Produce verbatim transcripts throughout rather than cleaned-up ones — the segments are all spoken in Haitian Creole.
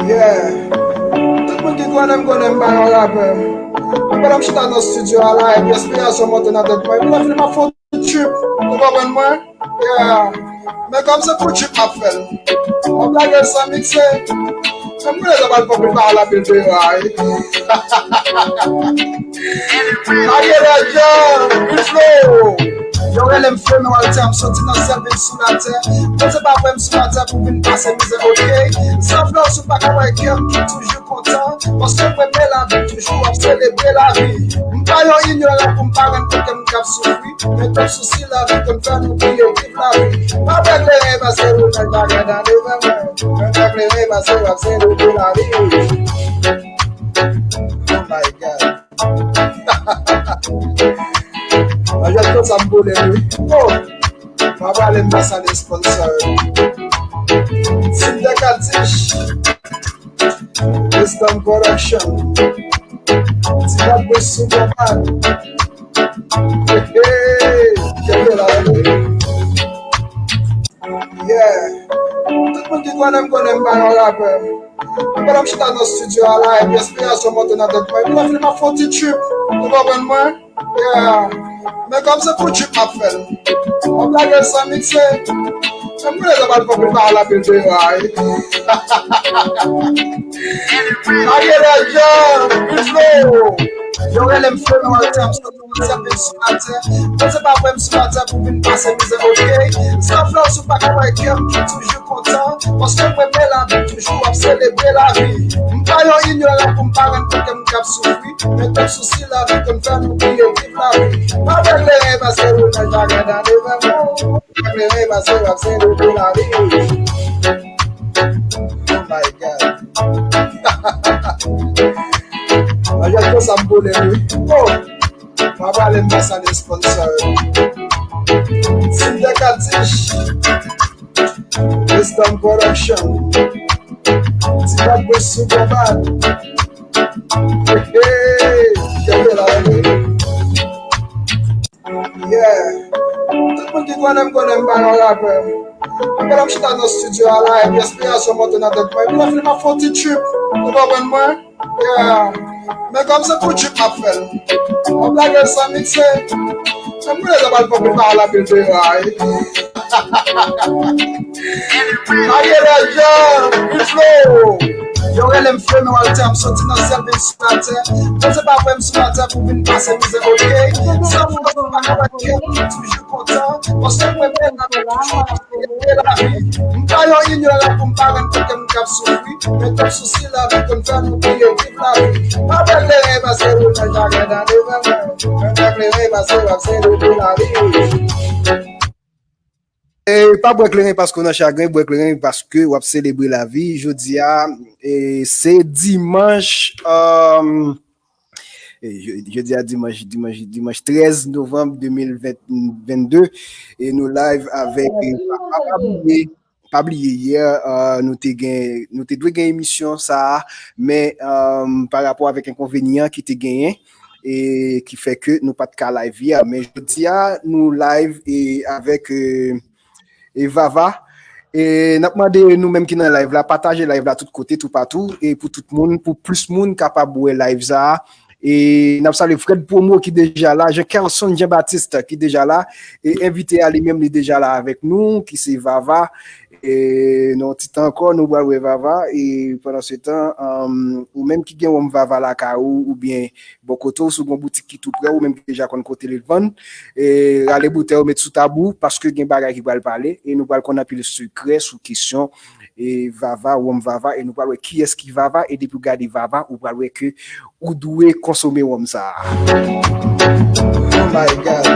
Yeah. Tout moun ki konnen m konnen m pa yon rapè. Men pandan m chita nan estidyo a la, epi enspirasyon monte nan tèt mwen. Epi lè fini m ap fè yon ti trip. Ou konprann mwen? Yeah. Men kòm se pou trip m ap fè l. M ap lage l san mikse. Men m konnen sa pral fè pil pawòl anpil deyò a, wi. Lage lè djan, vin flow. Yo rele m Flo, men w al tè m soti nan syèl vin sou latè. Mwen se pa vre m sou latè pou vin pase mizè, oke? San flow sou pa ka wè kè m ki toujou kontan. Paske m renmen lavi, toujou ap selebre lavi. M pa yon inyoran pou m pa rann kont ke m k ap soufri. Men twòp sousi lavi konn fè nou bliye viv lavi. Pa fè kleren paske ou nan bagay nan devan mwen. Mwen fè kleren paske w ap selebre lavi. Oh my God. Mwen jwenn tout sa m boule wi. Oh! Mwen prale m nan sa de sponsor. Sim de Kadich. Wisdom Production. Ti Bad Boy sou konpad. Hey, hey, kenbe la. Yeah. Tout moun ki konnen m konnen m pa yon rapè. Men pandan m chita nan estidyo a la, epi enspirasyon monte nan tèt mwen. Epi lè fini m ap fè yon ti trip. Ou konprann mwen? Yeah. Men kòm se pou trip m ap fè l. M ap lage l san mikse. Men m konnen sa pral fè pil pawòl anpil deyò a, wi. Lage lè djan, vin flow. Yo rele m Flo, men w al tè m soti nan syèl vin sou latè. Mwen se pa vre m sou latè pou vin pase mizè, oke? San flow sou pa ka wè kè m ki toujou kontan. Paske m renmen lavi, toujou ap selebre lavi. M pa yon inyoran pou m pa rann kont ke m k ap soufri. Men twòp sousi lavi konn fè nou bliye viv lavi. Pa fè kleren paske ou nan jaden nan devan mwen. Pa fè kleren paske w ap selebre lavi. Oh my God. Mwen jwenn tout sa m boule wi. Oh! Mwen prale m nan sa de sponsor. Sim de Kadich. Wisdom Production. Ti Bad Boy sou konpad. Hey, hey, kenbe la, wi. Yeah. Tout moun ki konnen m konnen m pa yon rapè. Men pandan m chita nan estidyo a la, epi enspirasyon monte nan tèt mwen. Epi lè fini m ap fè yon ti trip. Ou konprann mwen? Yeah. Men kòm se pou trip m ap fè l. M ap lage l san mikse. Men m konnen sa pral fè pil pawòl anpil deyò a, wi. Lage lè djan, vin flow. Yo rele m Flo, men w al tè m soti nan syèl vin sou latè. Mwen se pa vre m sou latè pou vin pase mizè, oke? San flow, pa ka wè kè m toujou kontan. Paske mwen menm, m ap toujou ap selebre lavi. M pa yon inyoran pou m pa rann kont ke m k ap soufri. Men twòp sousi lavi konn fè nou bliye viv lavi. Pa fè kleren paske ou nan jaden nan devan mwen. Mwen fè kleren paske w ap selebre lavi. E pa bwè kleren paske w nan chagren, bwè kleren paske w ap selebre lavi. Jodi a, e, se dimanch, um, e, je- jodi a dimanch, dimanch, dimanch trèz novanm de mil vennde, e nou live avèk, e, pa, pa bliye, pa bliye yè, uh, nou te gen, nou te dwe gen emisyon sa a, men, um, pa rapò avèk enkonvenyan ki te genyen, e ki fè ke nou pa t ka live yè. Men jodi a, nou live e avèk, e, e Vava. E n ap mande nou menm ki nan live la, pataje live la tout kote, toupatou, e pou tout moun, pou plis moun kapab wè live sa a. E n ap salye Fred Promo ki deja la, Jean Kelson Jean Baptiste ki deja la, e envite a li menm li deja la avèk nou, ki se Vava. E nan yon ti tan ankò, nou pral wè Vava. E pandan se tan, um, ou menm ki gen wòm Vava lakay ou, oubyen bò kote w, si w gen yon boutik ki tou prè, ou menm ki deja konn kote li vann, e rale boutèy ou met sou tab ou, paske gen bagay ki pral pale, e nou pral konn anpil sekrè sou kesyon, e Vava, wòm Vava, e nou pral wè kiyès ki Vava, e depi w gade Vava, ou pral wè ke ou dwe konsome wòm sa a. Oh my God.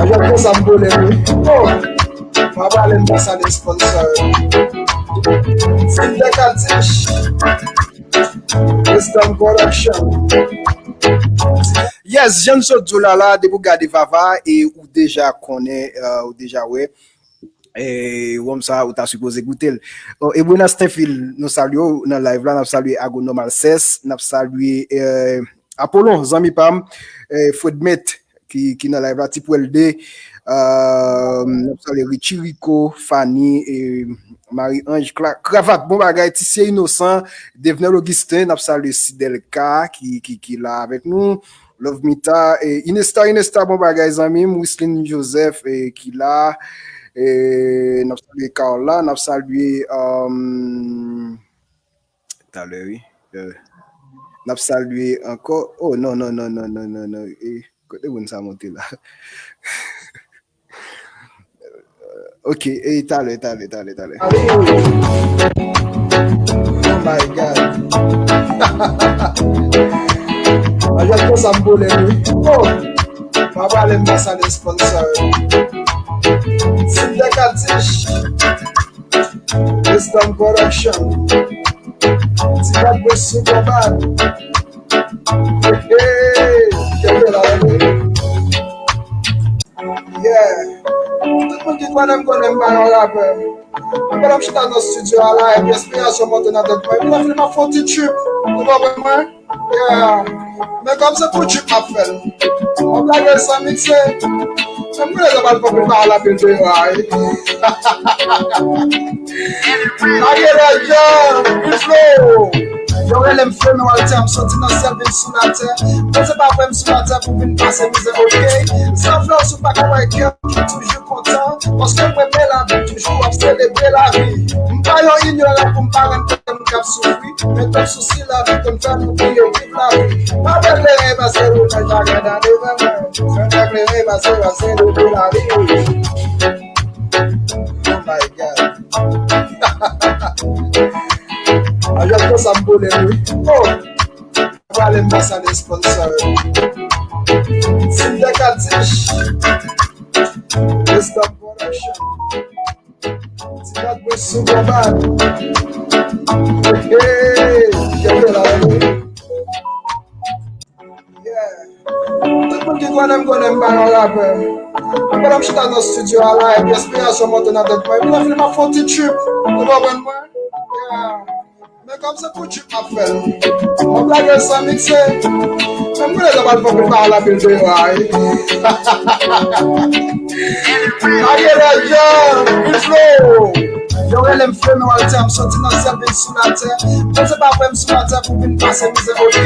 Ajan konsa m boule wi. Oh. Mwen prale m nan sa de sponsor. Sim de Kadich. Wisdom Production. Yes, jan n sot di w la la, depi w gade Vava, e ou deja konnen, euh, ou deja wè. E wòm sa, ou ta sipoze goute l. Oh, e Buenas Tenfil, nou salye w nan live la, n ap salye Agonòm Alcès, n ap salye, euh, Apollon, zanmi pa m, euh, Fredmet, ki, ki nan live la, Ti Pwèl de, euh, n ap salye Richie Rico, Fanny, e Marie Ange, Cla- Kravat, bon bagay, Tisye Inosan, Devenel Augustin, n ap salye Sidelka ki, ki, ki la avèk nou. Love Mita, e Inesta, Inesta, bon bagay, zanmi m, Wislin Joseph, e, ki la, e, n ap salye Carla, n ap salye, um, talè, wi. Euh, n ap salye ankò. Oh, non, non, non, non, non, non, non. E, kote moun sa monte la? Ok, e talè, talè, talè, talè. Oh my God. Ajan konsa m boule, wi. Oh! Pa pale m pa sa de sponsor. Sim de Katish. Wisdom Production. Ti bat bwè sou konbat. Hey, kenbe la, kenbe. Yeah. Tout moun ki konnen m konnen m pa yon rapè. Pandan m chita nan estidyo a la, epi enspirasyon monte nan tèt mwen, epi nan fini m ap fè yon ti trip. Ou konprann mwen? Yeah. Men kòm se pou trip m ap fè l. Mwen plage l san mikse. Men m konnen sa pral fè anpil pawòl anpil deyò a, wi. Lage lòt jan, Flow. Yo rele m Flow, men Walter, m soti nan sèl vin sou latè. Men se pa vre m sou latè pou vin pase mizè, ok? San Flow, si w pa ka wè kè m ki toujou kontan, paske m renmen lavi, toujou ap selebre lavi. M pa yon inyoran pou m pa rann kont moun k ap soufri, men twòp sousi lavi konn fè nou bliye viv lavi. Pa fè kleren pase ou nan jaden an devan mwen. Fè kleren pase w ap selebre lavi. Oh my God. Ajan konsa m boule, wi. Oh! Pale m pa sa de sponsor. Sim de Katish. Wisdom Production. Ti bat bwè sou konbat. Hey, kenbe la, kenbe. Yeah. Tout moun ki konnen m konnen m pa yon rapè. Pandan m chita nan estidyo a la, epi enspirasyon monte nan tèt mwen, epi nan fini m ap fè yon ti trip. Ou konprann mwen? Yeah. Men kòm se pou trip m ap fè l. Mwen plage l san mikse. Men m konnen sa pral fè anpil pawòl anpil deyò a, wi. Lage lòt jan, Flow. Yo rele m Flow, men Walter, m soti nan sèl vin sou latè. Men se pa vre m sou latè pou vin pase mizè, ok?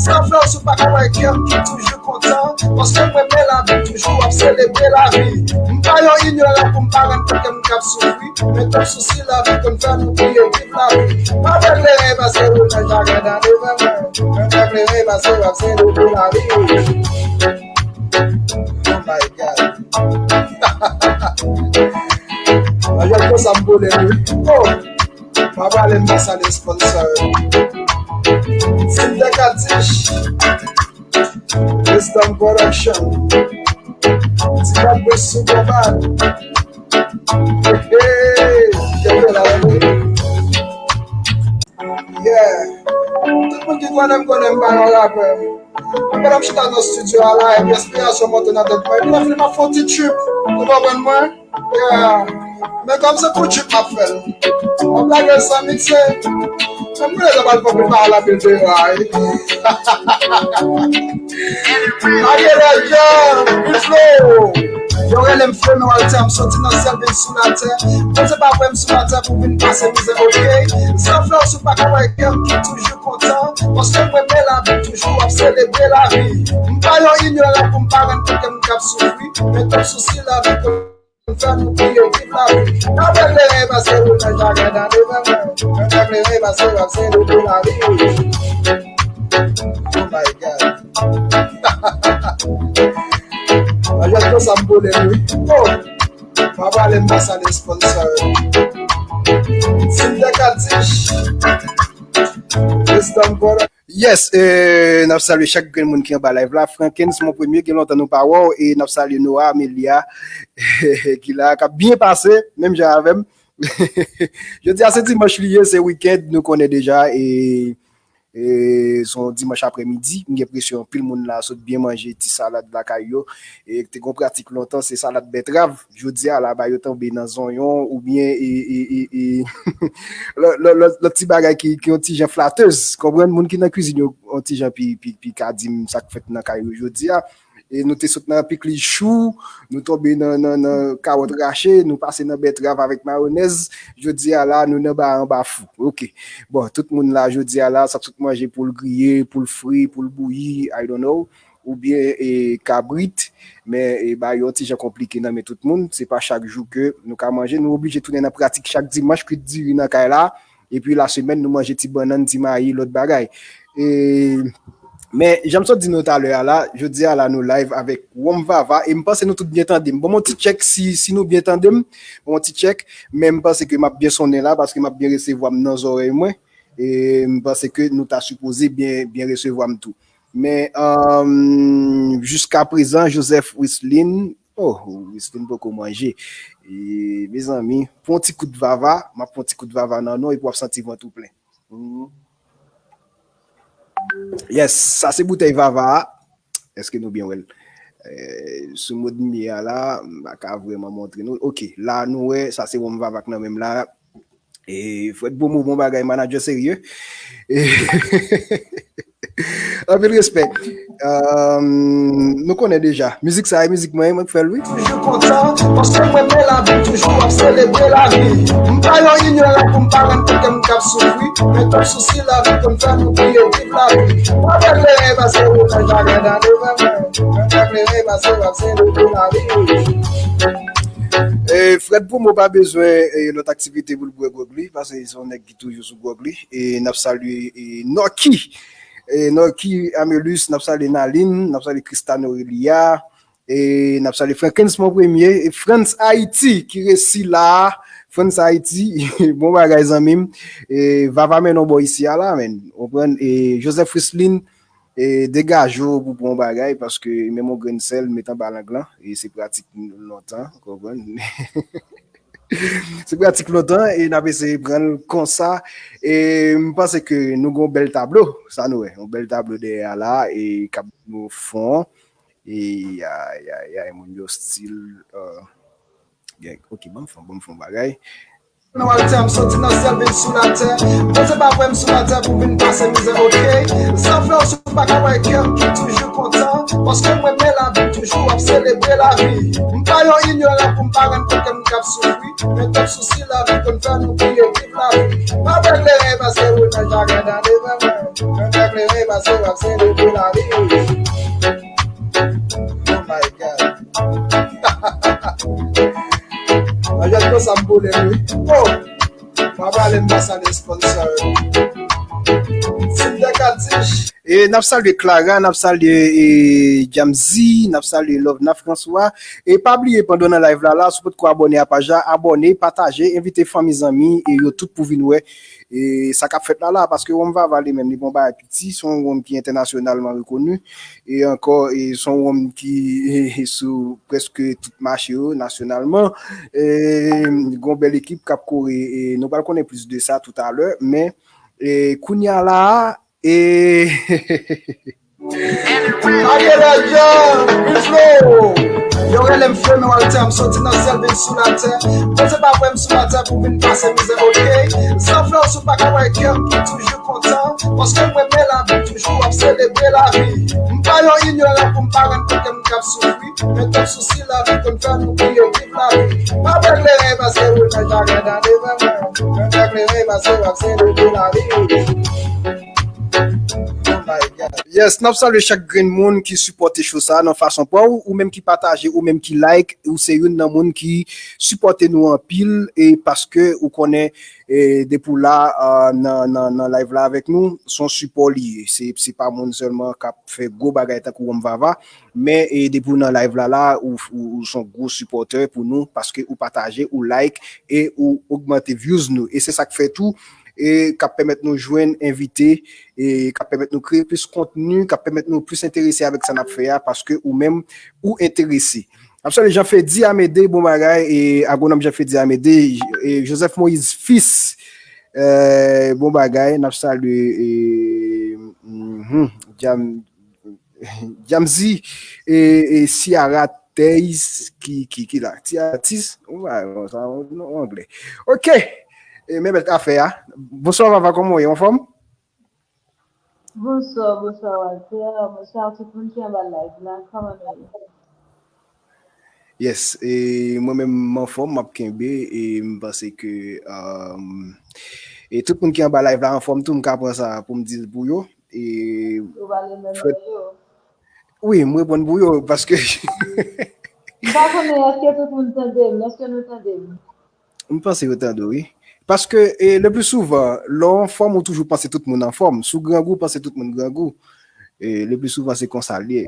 San Flow, si w pa ka wè kè m ki toujou kontan, paske m renmen lavi, toujou ap selebre lavi. M pa yon inyoran pou m pa rann kont kè moun k ap soufri, men twòp sousi lavi konn fè nou bliye viv lavi. Pa fè kleren pase ou nan jaden an devan mwen. Fè kleren pase w ap selebre lavi. Oh my God. Ajan konsa m boule, wi. Oh! Pa pale m pa sa de sponsor. Sim de Katish. Wisdom Production. Ti bat bwè sou konbat. Hey, kenbe la, kenbe. Yeah. Tout moun ki konnen m konnen m pa yon rapè. Pandan m chita nan estidyo a la, epi enspirasyon monte nan tèt mwen, epi nan fini m ap fè yon ti trip. Ou konprann mwen? Yeah. Men kòm se pou trip m ap fè l. Mwen plage l san mikse. Men m konnen sa pral fè anpil pawòl anpil deyò a, wi. Lage lòt jan, Flow. Yo rele m Flow, men Walter, m soti nan sèl vin sou latè. Men se pa vre m sou latè pou vin pase mizè, ok? San Flow, si w pa ka wè kè m ki toujou kontan, paske m renmen lavi, toujou ap selebre lavi. M pa yon inyoran pou m pa rann kont kè moun k ap soufri, men twòp sousi lavi konn fè nou bliye viv lavi. Pa fè kleren pase ou nan jaden an devan mwen. Fè kleren pase w ap selebre lavi. Oh my God. Ajan konsa m boule, wi. Oh! Pa pale m pa sa de sponsor. Sim de Katish. Wisdom Production. Yes, eh, n ap salye chak grenn moun ki anba live la. Frankens, mon premye, gen lontan nou pa wè w, e n ap salye Noah, Amelia, ki la, k ap byen pase, menm jan avè m. Jodi a se dimanch li ye, se wikenn, nou konnen deja, e, e se yon dimanch aprèmidi. M gen enpresyon anpil moun la sot byen manje ti salad lakay yo. E te gon pratik lontan, se salad bètrav. Jodi a la, ba yo tonbe nan zonyon oubyen e, e, e, e, lòt, lòt, lòt, lòt ti bagay ki, ki yon ti jan flatez. Konprann? Moun ki nan kwizin yo, yon ti jan pi, pi, pi ka di m sa k fèt nan kay yo jodi a. E nou te sot nan piklij chou, nou tonbe nan, nan, nan kawòt rache, nou pase nan bètrav avèk mayonèz. Jodi a la, nou nan ba anba fou. Ok. Bon, tout moun la, jodi a la, sa k sot manje pou l griye, pou l fri, pou l bouyi, I don't know. Oubyen e, kabrit, men e, bagay yo yon ti jan konplike nan men tout moun. Se pa chak jou ke nou ka manje. Nou oblije tounen nan pratik chak dimanch, kwit diri nan kay la. Epi lasemèn, nou manje ti bannann, ti mayi, lòt bagay. E, men, jan m sot di nou talè a la, jodi a la, nou live avèk Wòm Vava. E m panse nou tout byen tande m. Ban m yon ti tchèk si, si nou byen tande m. Ban m yon ti tchèk. Men m panse ke m ap byen sonnen la, paske m ap byen resevwa m nan zòrèy mwen. E m panse ke nou ta sipoze byen, byen resevwa m tou. Men, um, jiska prezan, Joseph Wislin, oh, Wislin poko manje. E, mezanmi, pran yon ti kout vava, m ap pran yon ti kout vava nan non, epi w ap santi vant ou plen. Mhm. Yes, sa se boutèy vava a. Èske nou byen wè l? Eh, sou mòd m ye a la, m pa ka vrèman montre nou. Ok, la nou wè, sa se wòm vava k nan men m la. E Fred Promo, bon bagay, manager serye. E, anpil respè. Euh, nou konnen deja. Mizik sa e mizik mwen, mwen k fè l, wi. Toujou kontan, paske mwen renmen lavi, toujou ap selebre lavi. M pa yon inyoran pou m pa rann kont ke m k ap soufri, men tout sousi lavi konn fè nou bliye viv lavi. Mwen regle ren paske ou nan jaden nan devan mwen. Mwen regle ren paske w ap selebre lavi. E Fred Promo pa bezwen e, lòt aktivite pou l bwè gwòg li, paske se yon nèg ki toujou sou gwòg li. E n ap salye e, Norky. E Norky Amelus, n ap salye Naline, n ap salye Christa Norelia. E n ap salye Frankens Mon Premye, e Frantz Haïti ki resi la. Frantz Haïti, bon bagay zanmi m. E Vava mennen w bò isi a la, men. Ou konprann? E Joseph Frislin, e degaje w pou pran yon bagay, paske menm yon grenn sèl, met anba lang lan, e se pratik lontan, ou konprann? Se pratik lontan, e n ap eseye pran l konsa. E m panse ke nou gen yon bèl tablo, sa nou wè, yon bèl tablo dèyè a la, e k ap nou fon. E, ay, ay, ay, moun yo stil, euh, gen, ok, ban m fon, ban m fon bagay. Nan Walter, m soti nan syèl vin sou latè. Bon, se pa vre m sou latè pou vin pase mizè, ok? Sa fè w si w pa ka wè kè m ki toujou kontan. Paske m renmen lavi, toujou ap selebre lavi. M pa yon inyoran pou m pa rann kont ke m k ap soufri. Men tout sousi lavi konn fè nou bliye viv lavi. Pa regle ren paske ou nan jaden nan devan mwen. Mwen regle ren paske w ap selebre lavi. Oh my God. Anjan konsa m boule wi. Oh! Mwen prale m pa salye sponsor. Sim de katich. E n ap salye Clara, n ap salye e, Jamzi, n ap salye Lovena François. E pa bliye pandan w nan live la, la, si w potko abòne a paj la, abòne, pataje, envite fanmi zanmi e yo tout pou vin wè e sa k ap fèt la la, paske Wòm Vava li menm, li pa yon bagay piti, se yon wòm ki entènasyonalman rekoni, e ankò, e se yon wòm ki e, sou prèske tout mache yo, nasyonalman. E, gon bèl ekip k ap kore, e nou pral konnen plis de sa toutalè, men e, kounye a la, e, Ake lajan, Biflo. Yo rele m Flo, men Walter, m soti nan syèl vin sou latè. Bon, se pa vre m sou latè pou vin pase mizè, ok? Sa fè w si w pa ka wè kè m ki toujou kontan. Paske m renmen lavi, toujou ap selebre lavi. M pa yon inyoran pou m pa rann kont ke m k ap soufri. Men tout sousi lavi konn fè nou bliye viv lavi. Pa regle ren paske ou nan jaden nan devan mwen. Mwen regle ren paske w ap selebre lavi. Oh my God. Yes, n ap salye chak grenn moun ki sipòte show sa nan fason pa w, ou menm ki pataje, ou menm ki like, ou se youn nan moun ki sipòte nou anpil, e paske ou konnen, e depi w la, ah, nan, nan, nan live la avèk nou, se yon sipò li ye. Se, se pa moun sèlman k ap fè gwo bagay tankou Wòm Vava, men e depi w nan live la, la, ou, ou, ou se yon gwo sipòtè pou nou, paske ou pataje, ou like, e ou ogmante views nou. E se sa k fè tou, e k ap pèmèt nou jwenn envite, e k ap pèmèt nou kreye plis kontni, k ap pèmèt nou plis enterese avèk sa n ap fè a, paske ou menm, ou enterese. N ap salye Jean Fedi Amédée, bon bagay, e agwonòm Jean Fedi Amédée, e Joseph Moïse Fils, e bon bagay, n ap salye, e, mhm, Jam-, Jamzi, e, e Ciara Teis, ki, ki, ki la? Ti atis? Ou pa wè sa, non, anglè. Ok. E men bèl afè a. Bonswa, Vava, kòman w ye? Anfòm? Bonswa, bonswa Walter, bonswa tout moun ki anba live la, kòman nou ye? Yes, e mwen menm m anfòm, m ap kenbe, e m panse ke um, e tout moun ki anba live la anfòm tou, m ka pran sa pou m di l pou yo. E Ou pale menm lè yo. Wi, m reponn pou yo paske M pa konnen èske tout moun tande m, èske nou tande m? M panse yo tande w, wi. Paske e, le pli souvan, lè w anfòm, ou toujou panse tout moun anfòm. Si w grangou, ou panse tout moun grangou. E, le pli souvan, se konsa l ye.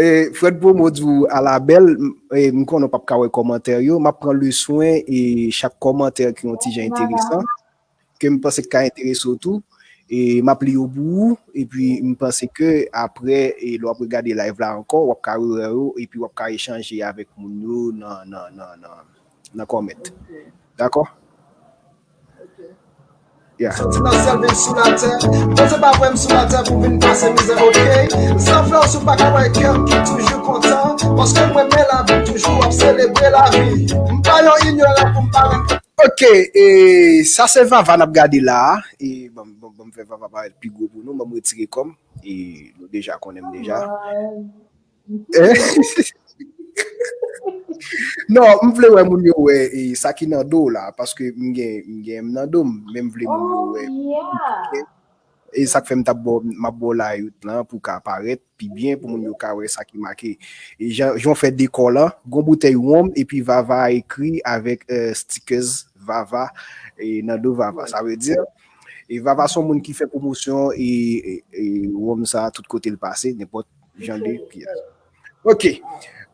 E, Fred Promo di w ala bèl, m- e, m konnen w p ap ka wè kòmantè yo. M ap pran le swen e chak kòmantè ki yon ti jan enteresan, ke m panse k ka enterese w tou. E m ap li yo pou ou, epi m panse ke apre, e lè w ap regade live la ankò, w ap ka rewè yo, epi w ap ka echanje avèk moun yo nan, nan, nan, nan, nan comment. Dakò? Yeah. Soti nan syèl vin sou latè. Poze pa vwè m sou latè pou vin pase mizè, ok? San flè w sou pa ka wè kè m ki toujou kontan. Paske m renmen lavi, m toujou ap selebre lavi. M pa yon inyoran pou m pa renmen. Ok, e sa se Vava n ap gade la. E bon, bon, bon, m fè Vava parèt pi gwo pou nou, bon, m retire kò m. E nou deja konnen m deja. Non, m vle wè moun yo wè e, sa ki nan do w la, paske m gen m gen m nan do m, men m vle moun yo wè. E sa k fè m t ap bò m ap bò w layout lan pou ka parèt pi byen, pou moun yo ka wè sa ki make. E jan jan w fè dekò lan, gon boutèy wonm epi Vava ekri avèk euh, stickers Vava e nan do Vava. Sa vle di e Vava se yon moun ki fè pwomosyon e, e, e wonm sa tout kote l pase, nenpòt jan de pyès. Ok.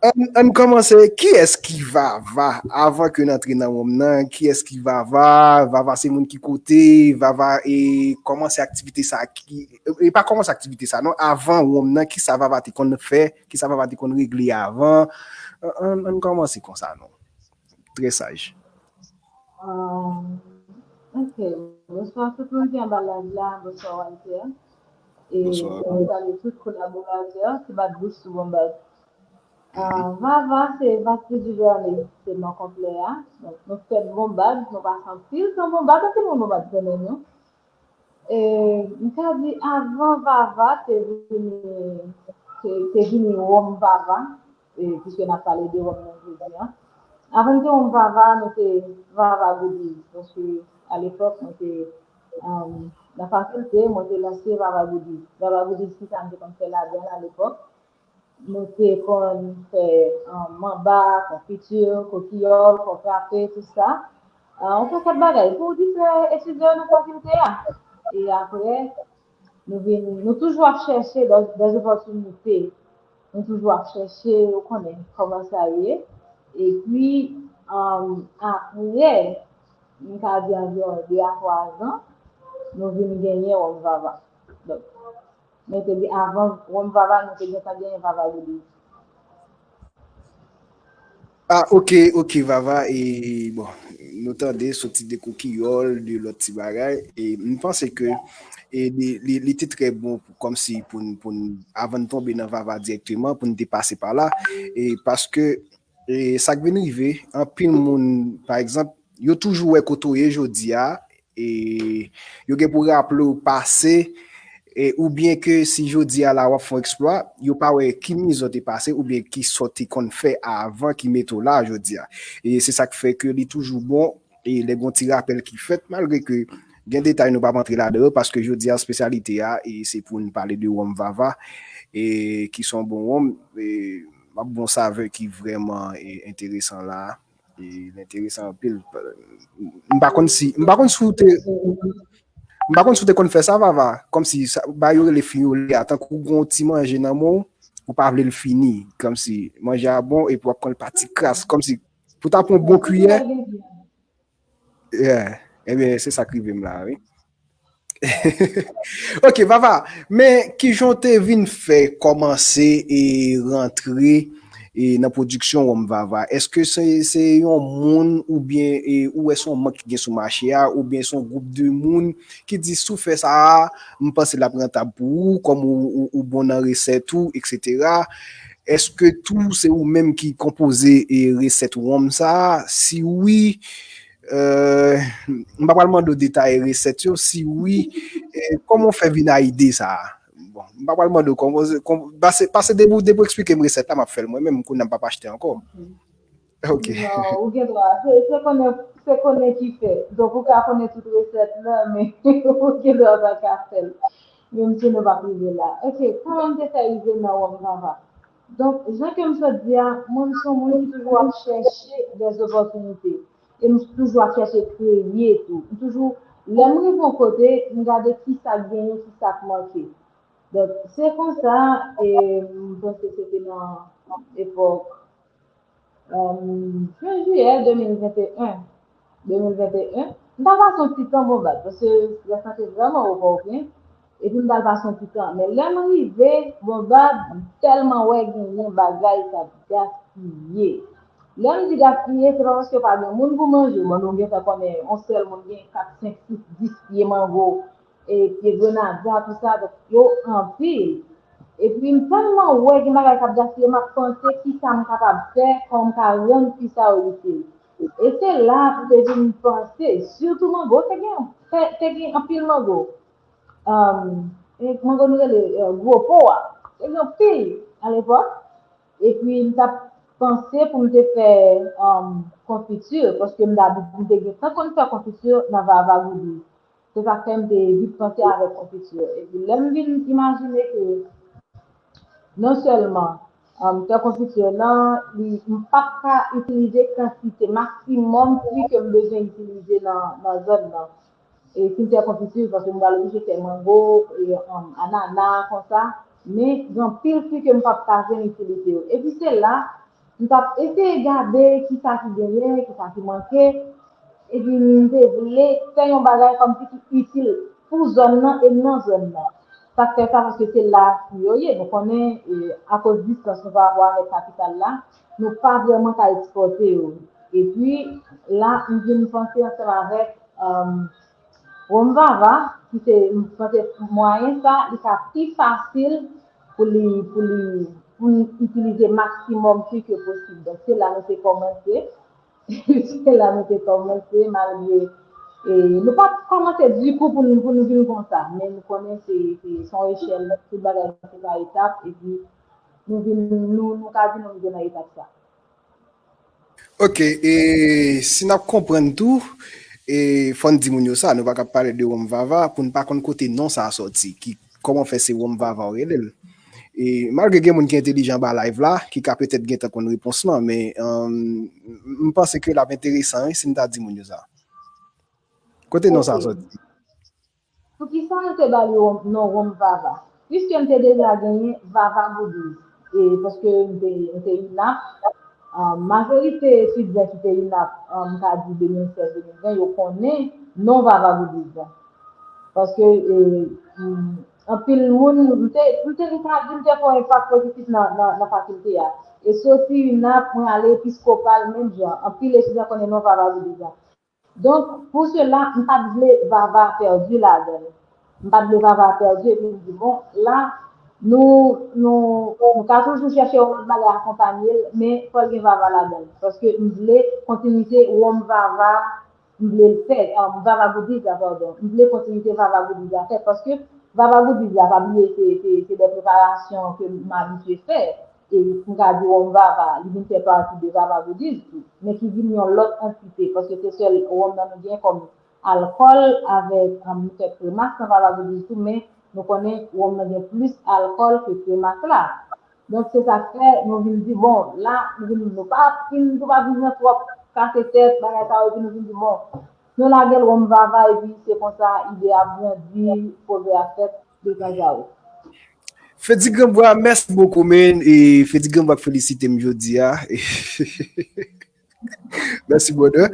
Ann ann kòmanse. Kiyès ki Vava? Avan ke n antre nan wonm nan, kiyès ki Vava? Vava se moun ki kote? Vava e kòmanse aktivite sa ki e pa kòmanse aktivite sa non. Avan wonm nan, kisa Vava te konn fè? Kisa Vava te konn regle avan? Ann ann kòmanse konsa non. Trè saj. Ok. Bonswa tout moun ki anba live la, bonswa Walter. E mwen salye tout kolaboratè ki bat bous sou Bonbad. Vava se Vastri Duvernay, se non konplè a. Donk nou fèt Bonbad, nou pase anpil tan Bonbad, anpil moun Bonbad konnen nou. E m ka di avan Vava te vini te, te vini Wòm Vava, e, piske n ap pale de wòm nan jodi a. Avan n te Wòm Vava, nou te Vava Goodies. Paske alepòk, mwen te um, nan fakilte, mwen te lanse Vava Goodies. Vava Goodies, ki sa m te konn fè ladan l alepòk? Nou te konn fè um, manba, konfiti, kokiyòl, kò frape, tout sa. Uh, yon pakèt bagay pou distrè etidyan nan fakilte a. E apre, nou vin, nou toujou ap chèche dè dè opòtinite. Nou toujou ap chèche, ou konnen kòman sa ye. Epi, um, apre, m ka di anviwon de a twa zan, nou vin genyen Wòm Vava. Donk, nou te gen avan Wòm Vava, nou te gentan genyen Vava Goodies. Ah, ok, ok, Vava, e bon, nou tande soti de kokiyòl, de lòt ti bagay, e m panse ke e li, li, li te trè bon pou, kòmsi pou n, pou n, avan n tonbe nan Vava dirèkteman, pou n te pase pa la, e paske e sa k vin rive, anpil moun, pa egzanp, yo toujou wè kote w ye jodi a, e yo gen pou raple w pase, e oubyen ke si jodi a la w ap fè yon eksplwa, yo pa wè ki mizè w te pase oubyen ki sa w te konn fè avan ki mete w la jodi a. E se sa k fè ke li toujou bon, e lè gen yon ti rapèl ki fèt, malgre ke gen detay nou p ap antre ladan yo, paske jodi a espesyalite a, e se pou n pale de wòm Vava, e ki se yon bon wòm, e m ap gen yon savè ki vrèman e, enteresan la. E l enteresan anpil. M pa konn si, m pa konn si w te, ou- ou- m pa konn si w te konn fè sa, Vava. Kòmsi sa, ba yo rele fiyole a, tankou gon ti manje nan men w, ou pa vle l fini. Kòmsi manje a bon, epi w ap pran l pa ti kras. Kòmsi pou ta pran yon bon kiyè. Yeah. Ebyen, se sa k rive m la, wi. Ok, Vava, men kijan w te vin fè kòmanse e rantre e nan pwodiksyon wòm Vava? Èske se, se yon moun oubyen e, ou wè se yon mank ki gen sou mache a, oubyen se yon gwoup de moun ki di si w fè sa a, m panse l ap rantab pou ou, kòm ou, ou, ou bon nan resèt ou, etsetera. Èske tou se ou menm ki konpoze e resèt wòm sa a? Si wi, euh, m pa pral mande w detaye resèt yo. Si wi, e, kòman w fè vin a ide sa a? Bon, m pa pral mande w kòman, kòman, pase, pase depi, depi w eksplike m resèt la, m ap fè l mwen menm, kounye a m p ap achte ankò. Ok. Non, ou gen dwa. Se, se konnen, se konnen ki fè. Donk, ou ka konnen tout resèt la, men ou gen dwa pa ka fè l. Menm si nou p ap rive la. Ok, kòman m te fè rive nan wòm vava? Donk, jan ke m sot di a, mwen, m se yon moun ki toujou ap chèche dèzopòtinite. E m toujou ap chèche kreye tou. M toujou, lè m rive yon kote, m gade ki sa k genyen, ki sa k manke. Donk, se konsa, e m panse se te nan epòk, um, fen jiyè de mil venteyen, de mil venteyen, m t al pase yon ti tan Bonbad, paske lè sa te vrèman opòtin, epi m t al pase yon ti tan. Men lè m rive Bonbad, m tèlman wè genyen bagay k ap gaspiye. Lè m di gaspiye, se pa paske pa gen moun pou manje. Bon, nou gentan konnen, yon sèl moun gen kat, senk, sis, dis pye mango, e pye grenadya, tou sa, donk yo anpil. Epi m tèlman wè gen bagay k ap gaspiye, m ap panse kisa m kapab fè, kòman m ka rann fi sa yo itil. E se la m te vin panse, sitou mango, te gen, te, te gen anpil mango. Um, e mango nou rele, eh, gwo po a. Te gen anpil alepòk. Epi m t ap panse pou m te fè, um, konfiti, paske m dabitid, m te gentan konn fè konfiti nan Vava Goodies. Se sa k fè m te vit panse avèk konfiti. Epi lè m vin imajine ke non sèlman, um, fè konfiti lan, li, m p ap ka itilize kantite maksimòm fwi ke m bezwen itilize nan, nan zòn nan. E si m fè konfiti, paske m pral oblije fè mango, e, um, anana, konsa. Men, gen anpil fwi ke m p ap ka jwenn itilite yo. Epi se la, m t ap eseye gade kisa ki genyen, kisa ki manke. Epi m te vle fè yon bagay kòmsi ki itil pou zòn nan e nan zòn nan. Sa k fè sa, paske se la fwi yo ye. Nou konnen, e, akoz distans nou pa rapò avèk kapital la, nou pa vrèman ka ekspòte yo. Epi, la, m vin panse ansanm avèk, um, wonm vava, ki se, m panse mwayen sa, li ka pi fasil pou li, pou li, pou n itilize maksimòm fwi ke posib. Donk, se la nou te kòmanse. Se la nou te kòmanse, malgre, e, nou pa t kòmanse dikou pou nou, pou nou vin konsa. Men nou konnen se, se, se yon echèl, tout bagay se pa etap, epi nou vin, nou, nou ka di nou rive nan etap sa. Ok, e si n ap konprann tou, e fò n di moun yo sa, nou pa ka pale de wonm vava pou n pa konn kote non sa a sòti, ki, kòman fè se wonm vava w rele l. E malgre gen moun ki entelijan anba live la, ki ka petèt gentan konn repons lan, men, um, m panse ke l ap enteresan, wi, si n ta di moun yo sa. Kote non sa a sòti? Poukisa yo te ba li wonm, non wonm vava? Piske m te deja genyen Vava Goodies, e paske m te, m te inap, ah, majorite etidyan ki te inap, ah, m ka di de mil sèz, de mil ven, yo konnen non Vava Goodies lan. Paske, e, mm, anpil moun, m te, m te, m ka di, m te fè yon enpak pozitif nan, nan, nan fakilte a. E soti inap, mwen ale Episkopal, menm jan. Anpil etidyan konnen non Vava Goodies lan. Donk, pou sela, m pa t vle Vava pèdi ladan l. M pa t vle Vava pèdi, epi m di, bon, la, nou, nou, nou ka toujou chèche yon lòt bagay akonpanye l, men fò l gen Vava ladan l. Paske m vle kontinite wonm Vava, m vle l fèt, ah, Vava Goodies la, padon. M vle kontinite Vava Goodies la fèt, paske Vava Goodies la, pa bliye, se, se, se de preparasyon ke m abitye fè. E m ka di wonm Vava, li vin fè pati de Vava Goodies tou, men ki vin yon lòt antite, paske se sèl wonm nan nou gen kòm alkòl avèk, um, nou fè kremas nan Vava Goodies tou, men nou konnen wonm nan gen plis alkòl ke kremas la. Donk, se sa k fè nou vin di, bon, la, nou vin, nou pa fin, nou pa vin nan twòp kase tèt, bagay sa yo, epi nou vin di, bon, nou lage l wonm Vava, epi se konsa, ide a grandi, pwogrè a fèt, de Granjawou. Fedi Granbwa, mèsi bokou, men, e Fedi Granbwa k felisite m jodi a. Mèsi, brother.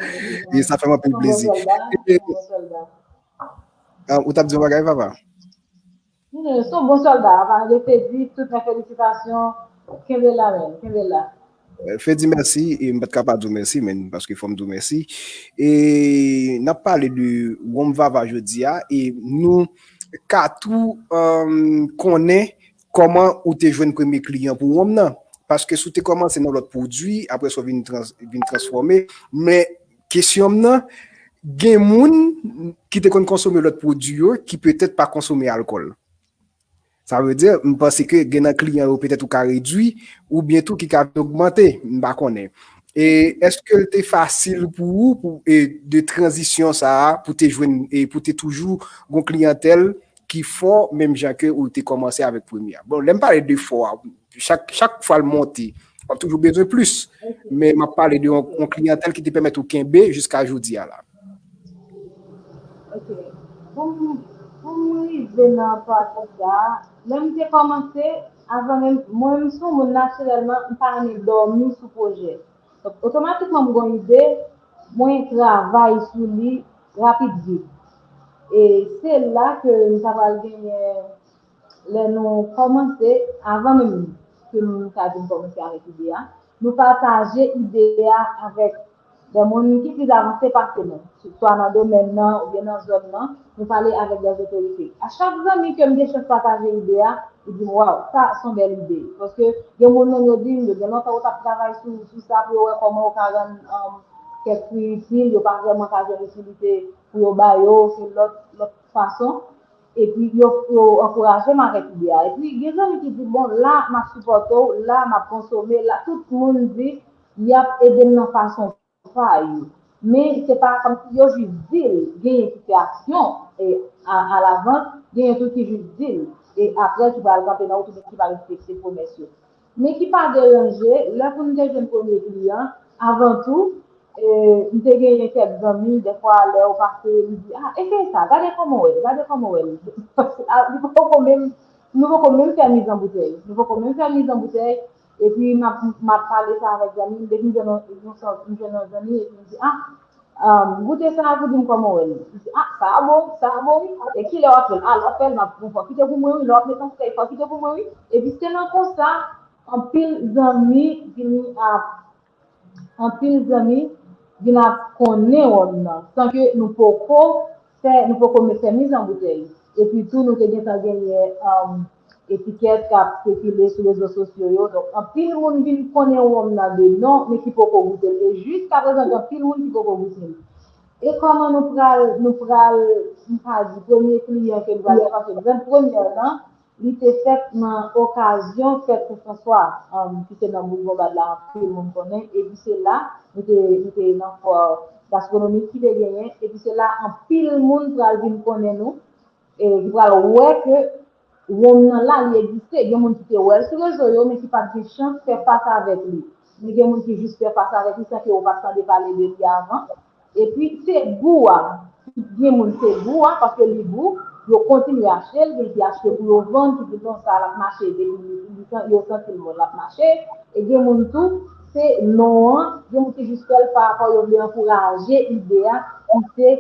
E sa fè m anpil plezi. E, ah, ou t ap di yon bagay, papa? Hmm, se yon bon sòlda, an palan de Fedi, tout mè felisitasyon, kenbe la, men, kenbe la. Eh, Fedi, mèsi, e m pa t ka pa di w mèsi, men, paske fò m di w mèsi. E n ap pale de wonm Vava jodi a, e nou ka tou, um, konnen kòman ou te jwenn premye kliyan pou wonm nan. Paske si w te kòmanse nan lòt pwodui, apre sa w vin trans-, vin transfòme. Men kesyon m nan, gen moun ki te konn konsome lòt pwodui yo ki petèt pa konsome alkòl. Sa vle di, m panse ke gen nan kliyan yo petèt ou ka redui, oubyen tou ki ka vin ogmante, m pa konnen. E èske l te fasil pou ou, pou, e, de tranzisyon sa a, pou te jwenn, e pou te toujou gon kliyantèl ki fò, menm jan ke ou te kòmanse avèk premye a? Bon, lè m pale de fò a, chak, chak fwa l monte, w ap toujou bezwen plis. Men m ap pale de yon, yon kliyantèl ki te pèmèt ou kenbe jiska jodi a la. Ok. Pou m, pou m rive nan pati sa a, lè m te kòmanse, avan menm, mwen menm sou moun natirèlman, m pa renmen dòmi sou pwojè. Donk, otomatikman m gon ide, mwen travay sou li rapid vit. E se la ke m ta pral genyen, lè nou kòmanse, avan menm ke nou ta vin kòmanse avèk ide a, nou pataje ide a avèk de moun ki plis avanse pase nou, swa nan domèn nan oubyen nan zòn nan, nou pale avèk de otorite. A chak zanmi ke m gen chans pataje ide a, li di m, waw, sa se yon bèl ide. Paske gen moun menm yo di m, yo gen lontan yo t ap travay sou, sou sa pou yo wè kòman yo ka rann um, kèk pri itil, yo pa vrèman ka jwenn itilite pou yo ba yo, se lòt, lòt fason. Epi yo, yo ankouraje m avèk ide a. Epi gen zanmi ki di, bon, la m ap sipòte w, la m ap konsome, la tout moun di y ap ede m nan fason pa yo. Men se pa kòmsi yo jis di l, genyen ki fè aksyon e a, alavans, genyen tou ki jis di l, e apre ki pral kanpe nan wout oubyen ki pa respekte pwomès yo. Men ki pa deranje, lè pou n te jwenn premye kliyan, avan tou, e, m te genyen kèk zanmi, dèfwa lè yo pase, li di, ah, eseye sa, gade kòman w wè l, gade kòman w wè l. Li poko menm, nou poko menm fè mizanboutèy. Nou poko menm fè mizanboutèy, epi m ap, m ap pale sa avèk zanmi m, depi m jwenn yon, yon, yon zanmi, epi m di, ah, goute sa a pou di m kòman w wè l. Li di, ah, sa a bon, sa a bon, wi. E kilè w ap fè l? Ah, lè w ap fè l, m ap, bon, fò w kite pou mwen, wi, lè w ap met yon bouteyi, fò w kite pou mwen, wi. Epi se nan konsa, anpil zanmi vini ap, anpil zanmi vin ap konnen wonm nan, san ke nou poko fè, nou poko met fè mizanboutèy. Epi tou, nou te gentan genyen, um, etikèt k ap sikile sou rezo sosyo yo. Donk, anpil moun vin konnen wonm nan de non, men ki poko goute l. E jiskaprezan, gen anpil moun ki poko goute l. E kòman nou pral, nou pral, m pa di premye kliyan ke nou pral gen, paske grenn premyè lan, li te fèt nan okazyon fèt Sen Franswa, um, ki se nan Boulevard la, anpil moun konnen. Epi se la, nou te, nou te nan fò gastwonomik ki te genyen. Epi se la, anpil moun pral vin konnen nou. E ki pral wè ke wonm nan la, li egziste. Gen moun ki te wè l sou rezo yo, men ki pa t gen chans fè fas avèk li. Men gen moun ki jis fè fas avèk li san ke yo pa t tande pale de li avan. Epi, se gou a. Gen moun, se gou a, paske li gou, yo kontinye achte l, gen ki achte pou yo vann, ki di non, sa l ap mache, depi li, li, yo santi l bon, l ap mache. E gen moun tou, se non an, gen moun ki jis fè l pa rapò yo vle ankouraje ide a, ki se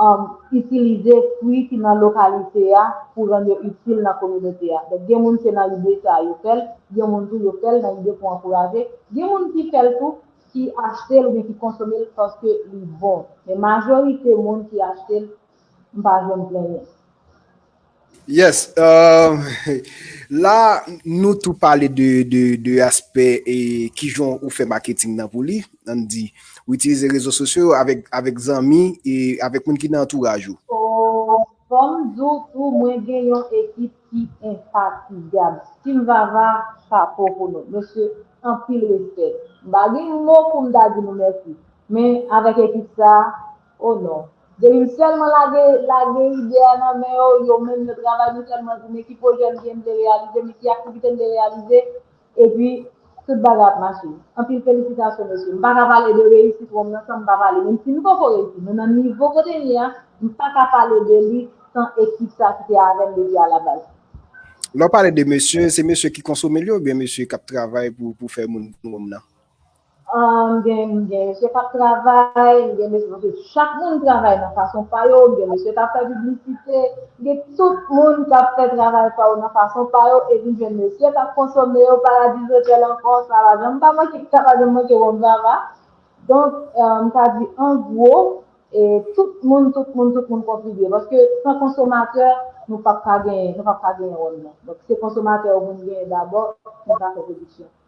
um, itilize fwi ki nan lokalite a pou rann yo itil nan kominote a. Donk, gen moun se nan ide sa a yo fè l, gen moun tou yo fè l nan ide pou ankouraje, gen moun ki fè l tou, ki achte l oubyen ki konsome l paske li bon. Men majorite moun ki achte l, m pa jwenn plenyen. Yes. Uh, la, nou tou pale de, de, de aspè e kijan ou fè maketing nan pou li. Ann di, ou itilize rezo sosyo avèk, avèk zanmi e avèk moun ki nan antouraj ou. Oh, fò m di w tou, mwen gen yon ekip ki enfatigab. Team Vava, chapo pou nou. Mesye, anpil respè. M pa gen mo pou m ta di nou mèsi. Men avèk ekip sa, oh non. Depi m sèlman lage, lage ide a nan men yo, yo menm yo travay, nou sèlman di men ki pwojè m gen m vle reyalize, men ki aktivite m vle reyalize, epi tout bagay ap mache. Anpil felisitasyon, mesye. M pa ka pale de reyisit wonm nan san m pa pale. Menm si nou poko reyisi, nou nan nivo kote n ye a, m pa ka pale de li san ekip sa ki te avè m depi alabaz. Lè w pale de mesye, se mesye ki konsome l yo oubyen mesye k ap travay pou, pou fè moun wonm nan? Ah, m gen, m gen mesye k ap travay, m gen mesye, paske chak moun travay nan fason pa yo, m gen mesye k ap fè piblisite, m gen tout moun k ap fè travay pa yo nan fason pa yo, epi m jwenn mesye k ap konsome yo, Paradis Hotel ankò, sa pa janm pa manke, sa pa janm manke wonm Vava. Donk, euh, m ka di an gwo, e tout moun, tout moun, tout moun kontribye, paske san konsomatè, nou p ap ka genyen, nou p ap ka genyen wonm nan. Donk, se konsomatè yo pou n genyen dabò, pou n ka fè pwodiksyon.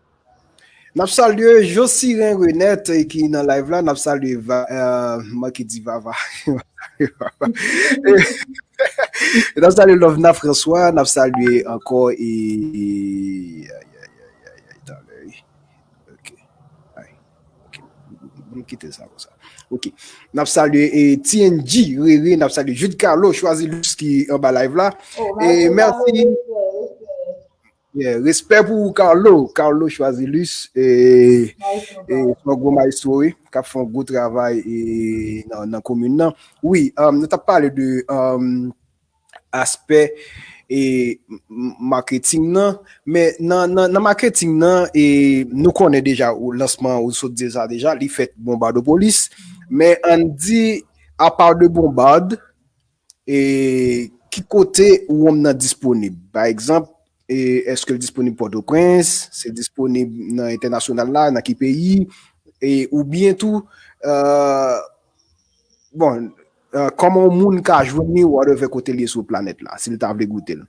N ap salye Josiren Renette, eh, ki nan live la. N ap salye Va- eh, mwen ki di Vava. N ap salye Lovna François. N ap salye ankò e, e, ay, ay, ay, ay, ay, talè, wi. Ok. Ay. Ok. Ban m kite sa konsa. Ok. N ap salye e T N G Rere, n ap salye Jude Carlo, Choisilus ki anba live la. E mèsi. Yeah, respè pou ou, Carlo. Carlo Choisilus, e, e, se yon gwo maestro, wi, k ap fè yon gwo travay e, nan, nan komin nan. Wi, um, nou t ap pale de um, aspè e, m- m- marketing nan, men nan, nan, nan marketing nan, e, nou konnen deja, ou, lansman, ou sot di sa deja, li fèt Bonbadopolis, men ann di, apa de Bonbad, e ki kote wonm nan disponib? Pa egzanp, e, èske l disponib Pòtoprens? Se disponib nan entènasyonal la? Nan ki peyi? E, oubyen tou, euh, bon, euh, kòman yon moun ka jwenn li, whatever kote l ye sou planèt la, si l ta vle goute l?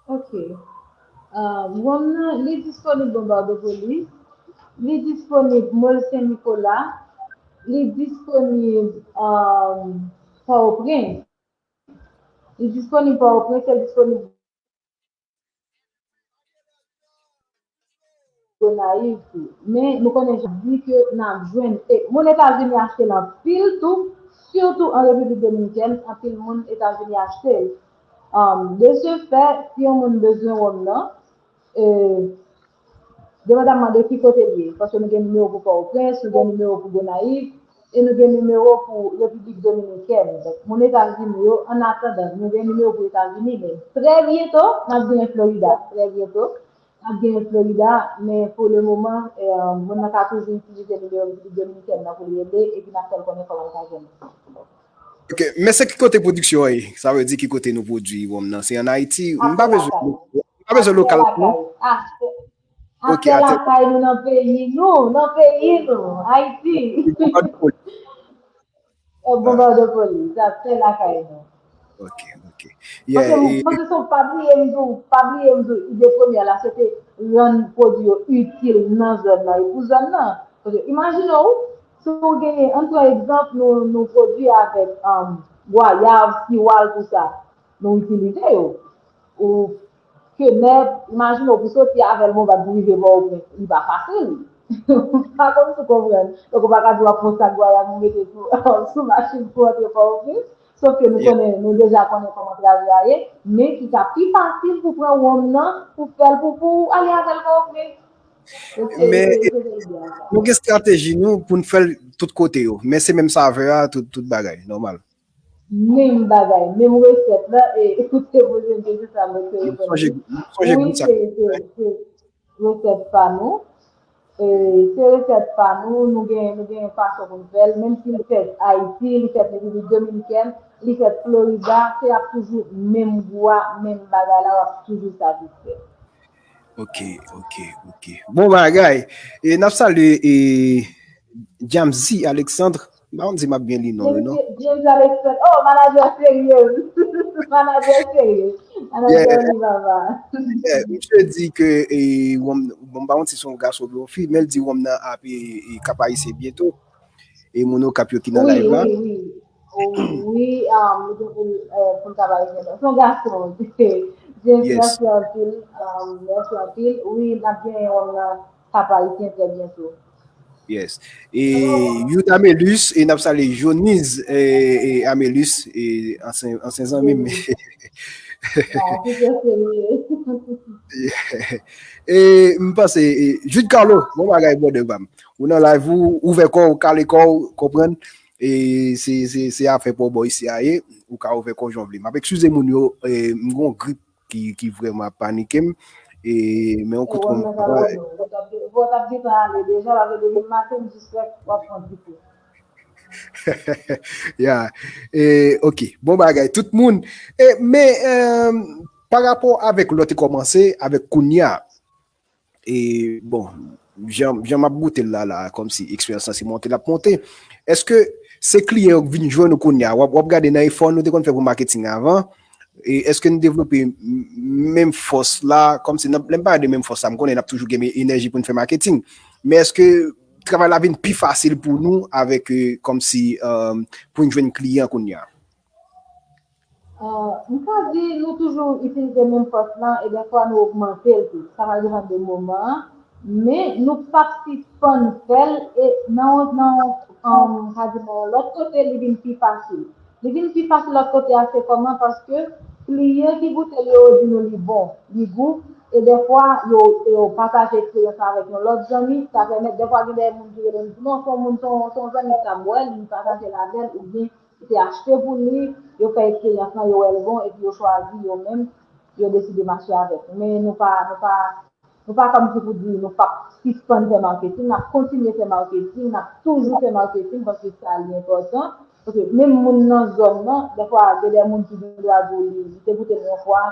Ok. Euh, wonm nan, li disponib Bonbadopolis, li disponib Mòl Sen Nikola, li disponib euh, Pòtoprens. Li disponib Pòtoprens, li disponib Gonayiv tou. Men nou konnen jan di ke n ap jwenn. E moun Etazini achte l anpil tou, sitou an Repiblik Dominikèn, anpil moun Etazini achte l. Um, de ce fait, si yon moun bezwen wonm nan, e, depandamman de ki kote l ye, paske nou gen nimewo pou Pòtoprens, nou gen nimewo pou Gonayiv, e nou gen nimewo pou Repiblik Dominikèn. Donk, moun Etazini yo, an atandan, nou gen nimewo pou Etazini, men trè byento, n ap gen Florida. Trè byento, n ap gen Florida, men pou le moman, e, moun nan ka toujou itilize nimewo Repiblik Dominikèn nan pou l rele, epi n ap fè l konnen kòman l ka jwenn. Ok, men se ki kote pwodiksyon an ye? Sa vle di ki kote nou pwodui wonm nan? Se ann Ayiti? M pa bezwen, m pa bezwen lokal pou. Achte lakay nou nan peyi nou, nan peyi nou, Ayiti. Bonbadopolis, achte lakay nou. Ok, ok. Paske, paske se pa bliye m di w, pa bliye m di w, ide premyè la, se te rann pwodui yo itil nan zòn nan e pou zòn nan. Paske, imajine w, si w genyen, ann pran egzanp, nou, nou pwodui avèk um, gwayav, siwal, tout sa. Nou itilize yo. Ou kenèp, imajine w pou soti avè l Bonbad pou rive Pòtoprens, li pa fasil. Pa konn si w konprann. Donk ou pa ka di w ap pran sak gwayav ou mete sou, sou machin pou antre Pòtoprens. Sof ke nou konnen, nou deja konnen kòman traje a ye, men ki ka pi fasil pou pran wonm nan, pou fè l pou, pou ale avè l Pòtoprens. Men nou gen estrateji nou pou n fè l tout kote yo. Men se menm savè a, tout, tout bagay, nòmal. Menm bagay, menm resèt la, e koute pou nou di sa, mwen te rekonèt. Wi, se, se, se resèt pa nou. E se resèt pa nou, nou gen, nou gen fason pou nou fè l. Menm si l fèt Ayiti, li fèt Repiblik Dominikèn, li fèt Florida, se ap toujou menm gou a, menm bagay la, w ap toujou satisfè. Ok, ok, ok. Bon bagay. E n ap salye e Jamzi Alexandre. M pa konn si m ap byen li non yo, non. James Alexandre. Oh, manadjè serye. Manadjè serye. Manadjè Alibaba. Yeah, misye di ke, e, wonm, bon, m pa konn si se yon gason oubyen yon fi, men l di wonm nan ap, e, e, Kap Ayisyen byento. E moun Okap yo ki nan live la. Wi, wi, wi. Wi, um, li gen pou l, eh, pou l ka pale. Se yon gason. James, mèsi anpil. Um, mèsi anpil. Wi, n ap genyen wonm nan Kap Ayisyen trè byento. Yes. E Youth Amelus, e n ap salye Jonise, e, e Amelus, e ansyen, ansyen zanmi m. E m panse, e, Jude Carlo, bon bagay, brother pa m. Ou nan live, ou ouvè kò w, kale kò w, konprann. E se, se, se afè pa w bò isi a ye, ou ka ouvè kò w jan w vle. M ap eskize moun yo, e, m gon grip ki, ki vrèman ap panike m. E, men yon kout wonm nan ka pale. Vòt ap gentan ale deja, paske depi maten m jis wè w ap pran grip. Ya. E, ok. Bon bagay, tout moun. E, men, e, pa rapò avèk lè w te kòmanse, avèk kounye a, e, bon, jan, jan m ap goute l la, la, kòmsi eksperyans lan se monte l ap monte. Èske se kliyan yo k vin jwenn ou kounye a? W ap, w ap gade nan efò nou te konn fè pou maketing avan, E èske n devlope menm fòs la, kòmsi, lè m pale de menm fòs la, m konnen n ap toujou gen enèji pou n fè maketing, men èske travay la vin pi fasil pou nou avèk, kòmsi, pou n jwenn kliyan kounye a? M ka di nou toujou itilize menm fòs lan e dèfwa nou ogmante l tou. Sa va depann de moman an, men nou p ap sispann fè l e nan yon, nan yon, m ka di nan yon lòt kote, li vin pi fasil. Li vin pi fasil lòt kote a, se kòman? Paske kliyan ki goute l yo, yo di nou li bon, li gou, e dèfwa yo, yo pataje eksperyans lan avèk yon lòt zanmi, sa pèmèt, dèfwa gen de moun ki rele m di non, se yon moun, se yon, se yon zanmi ki ta bwè l, li pataje l avè l, oubyen ki te achte pou li, yo fè eksperyans lan, yo wè l bon, epi yo chwazi yo menm, yo deside mache avèk. Men nou pa, nou pa, nou pa kòmsi pou di nou p ap sispann fè maketing, n ap kontinye fè maketing, n ap toujou fè maketing paske sa li enpòtan. Paske menm moun nan zòn nan, dèfwa gen de moun ki gen dwa di w li, li te goute l yon fwa,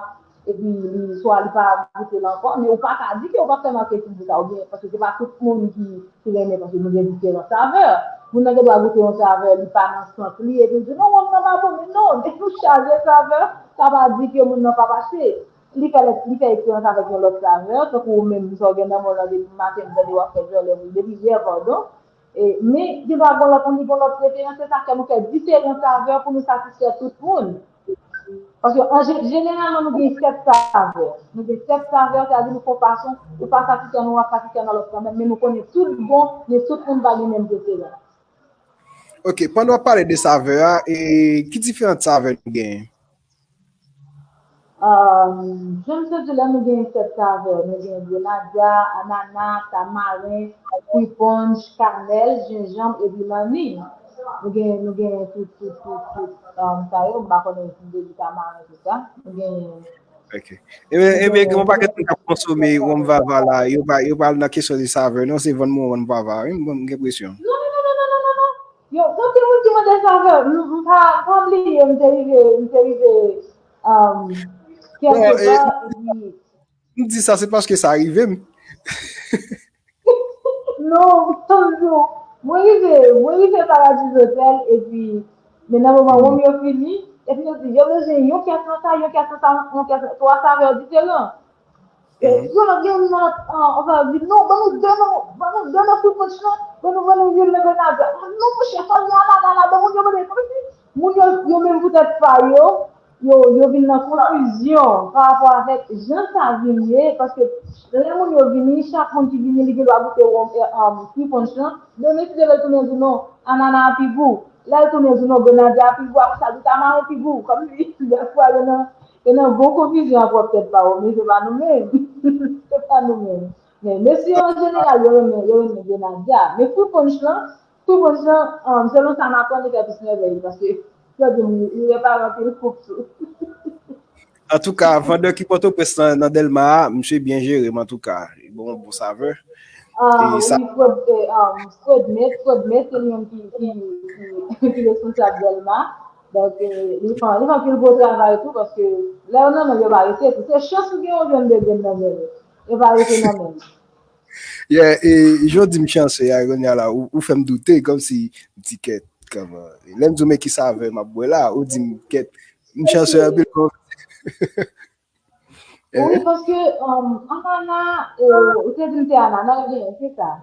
epi li swa li pa goute l ankò, men ou pa ka di ke ou p ap fè maketing pou sa, oubyen paske se pa tout moun ki ki renmen paske nou gen diferan savè. Moun nan gen dwa goute yon savè, li pa nan sant li, epi l di non, wonm nan pa bon, men non, depi w chaje savè, sa pa di ke moun nan p ap achte. Li fè, li fè eksperyans avèk yon lòt savè, tankou ou menm, sa w gen nan men w lan depi maten, m tande w ap fè djòlè, depi yè, padon. E, men, gen dwa gen lòt moun, li gen lòt preferans, se sa k fè nou fè diferan savè pou nou satisfè tout moun. Paske an jeneralman nou gen sèt savè. Nou gen sèt savè, sa vle di nou fè yon fason, ou pa satisfè nan, w ap satisfè nan lòt kanmenm, men nou konnen tout bon, men tout moun pa gen menm preferans. Ok, pandan w ap pale de savè a, e ki diferan savè nou genyen? Jan m te di w la, nou gen sèt savè. Nou gen grenadya, anana, tamaren, fruit punch, kanèl, jenjanm epi lanni. Nou gen, nou gen tout, tout, tout, tout sa yo. M pa konnen si m te di tamaren, tout sa. Nou gen. Ok. Ebyen, ebyen, gen yon pakèt moun k ap konsome wonm vava la, yo pa, yo pa al nan kesyon de savè, non, se vann mwen wonm vava, wi, m gen enpresyon. Non, non, non, non, non, non, non. Yo, gon ti moun ki mande savè, m pa, m pa bliye, m te rive, m te rive, kèlke pa, epi. M di sa, se paske sa rive m. Non, toujou. Mwen rive, mwen rive Paradis Hotel, epi, men nan moman wonm yo fini, epi yo di, yo bezwen yon kès nan sa, yon kès nan sa, yon kès nan twa savè diferan. Yon lòt gen yon lòt, anfen, yo di, non, ban nou de nan, ban nou de nan fruit punch lan, ban nou, ban nou youn nan grenadya. Non, monchè, fò l gen anana ladan, moun yo mande, kòmsi moun yo, yo menm poutèt pa yo, yo, yo vin nan konfizyon pa rapò avèk jan sa vin ye, paske lè moun yo vini, chak moun ki vini, li gen dwa goute wonm, fruit punch lan, demen si Dye vle l tounen di w non, anana a pi gou. Lè l tounen di w non, grenadya a pi gou, apre sa, li tamaren pi gou. Kòmsi, dèfwa, yo nan, yo nan bon konfizyon ak pwòp tèt pa yo, men se pa nou menm. Se pa nou menm. Men mesye yo, an jeneral, yo renmen, yo renmen grenadya. Men fruit punch lan, Tout moun jan, selon sa m aprann, li fè plis mèvèy, paske yo di m li repare anpil koup tou. Antouka, vandè ki Pòtoprens nan, nan Dèlma a, misye byen jere m, antouka. Li ban m bon savè. Ah, wi, Fred, eh, um, Fred Met, Fred Met, se li menm ki, ki, ki, ki responsab Dèlma. Donk, eh, li fè, li fè anpil gwo travay tou, paske lè yo nan men l, yo pa rete tou. Se chans ou gen, ou jwenn de grenn nan men l. Yo pa rete nan men l. Yeah, e, jan w di m chansè a, kounye a la, ou, ou fè m doute, kòmsi m di kèt, kòman. Lè m di w men ki savè m ap bwè la, ou di m kèt, m chansè anpil kòmsi. Wi, paske, um, anana, euh, ou te di m se anana ou genyen, se sa?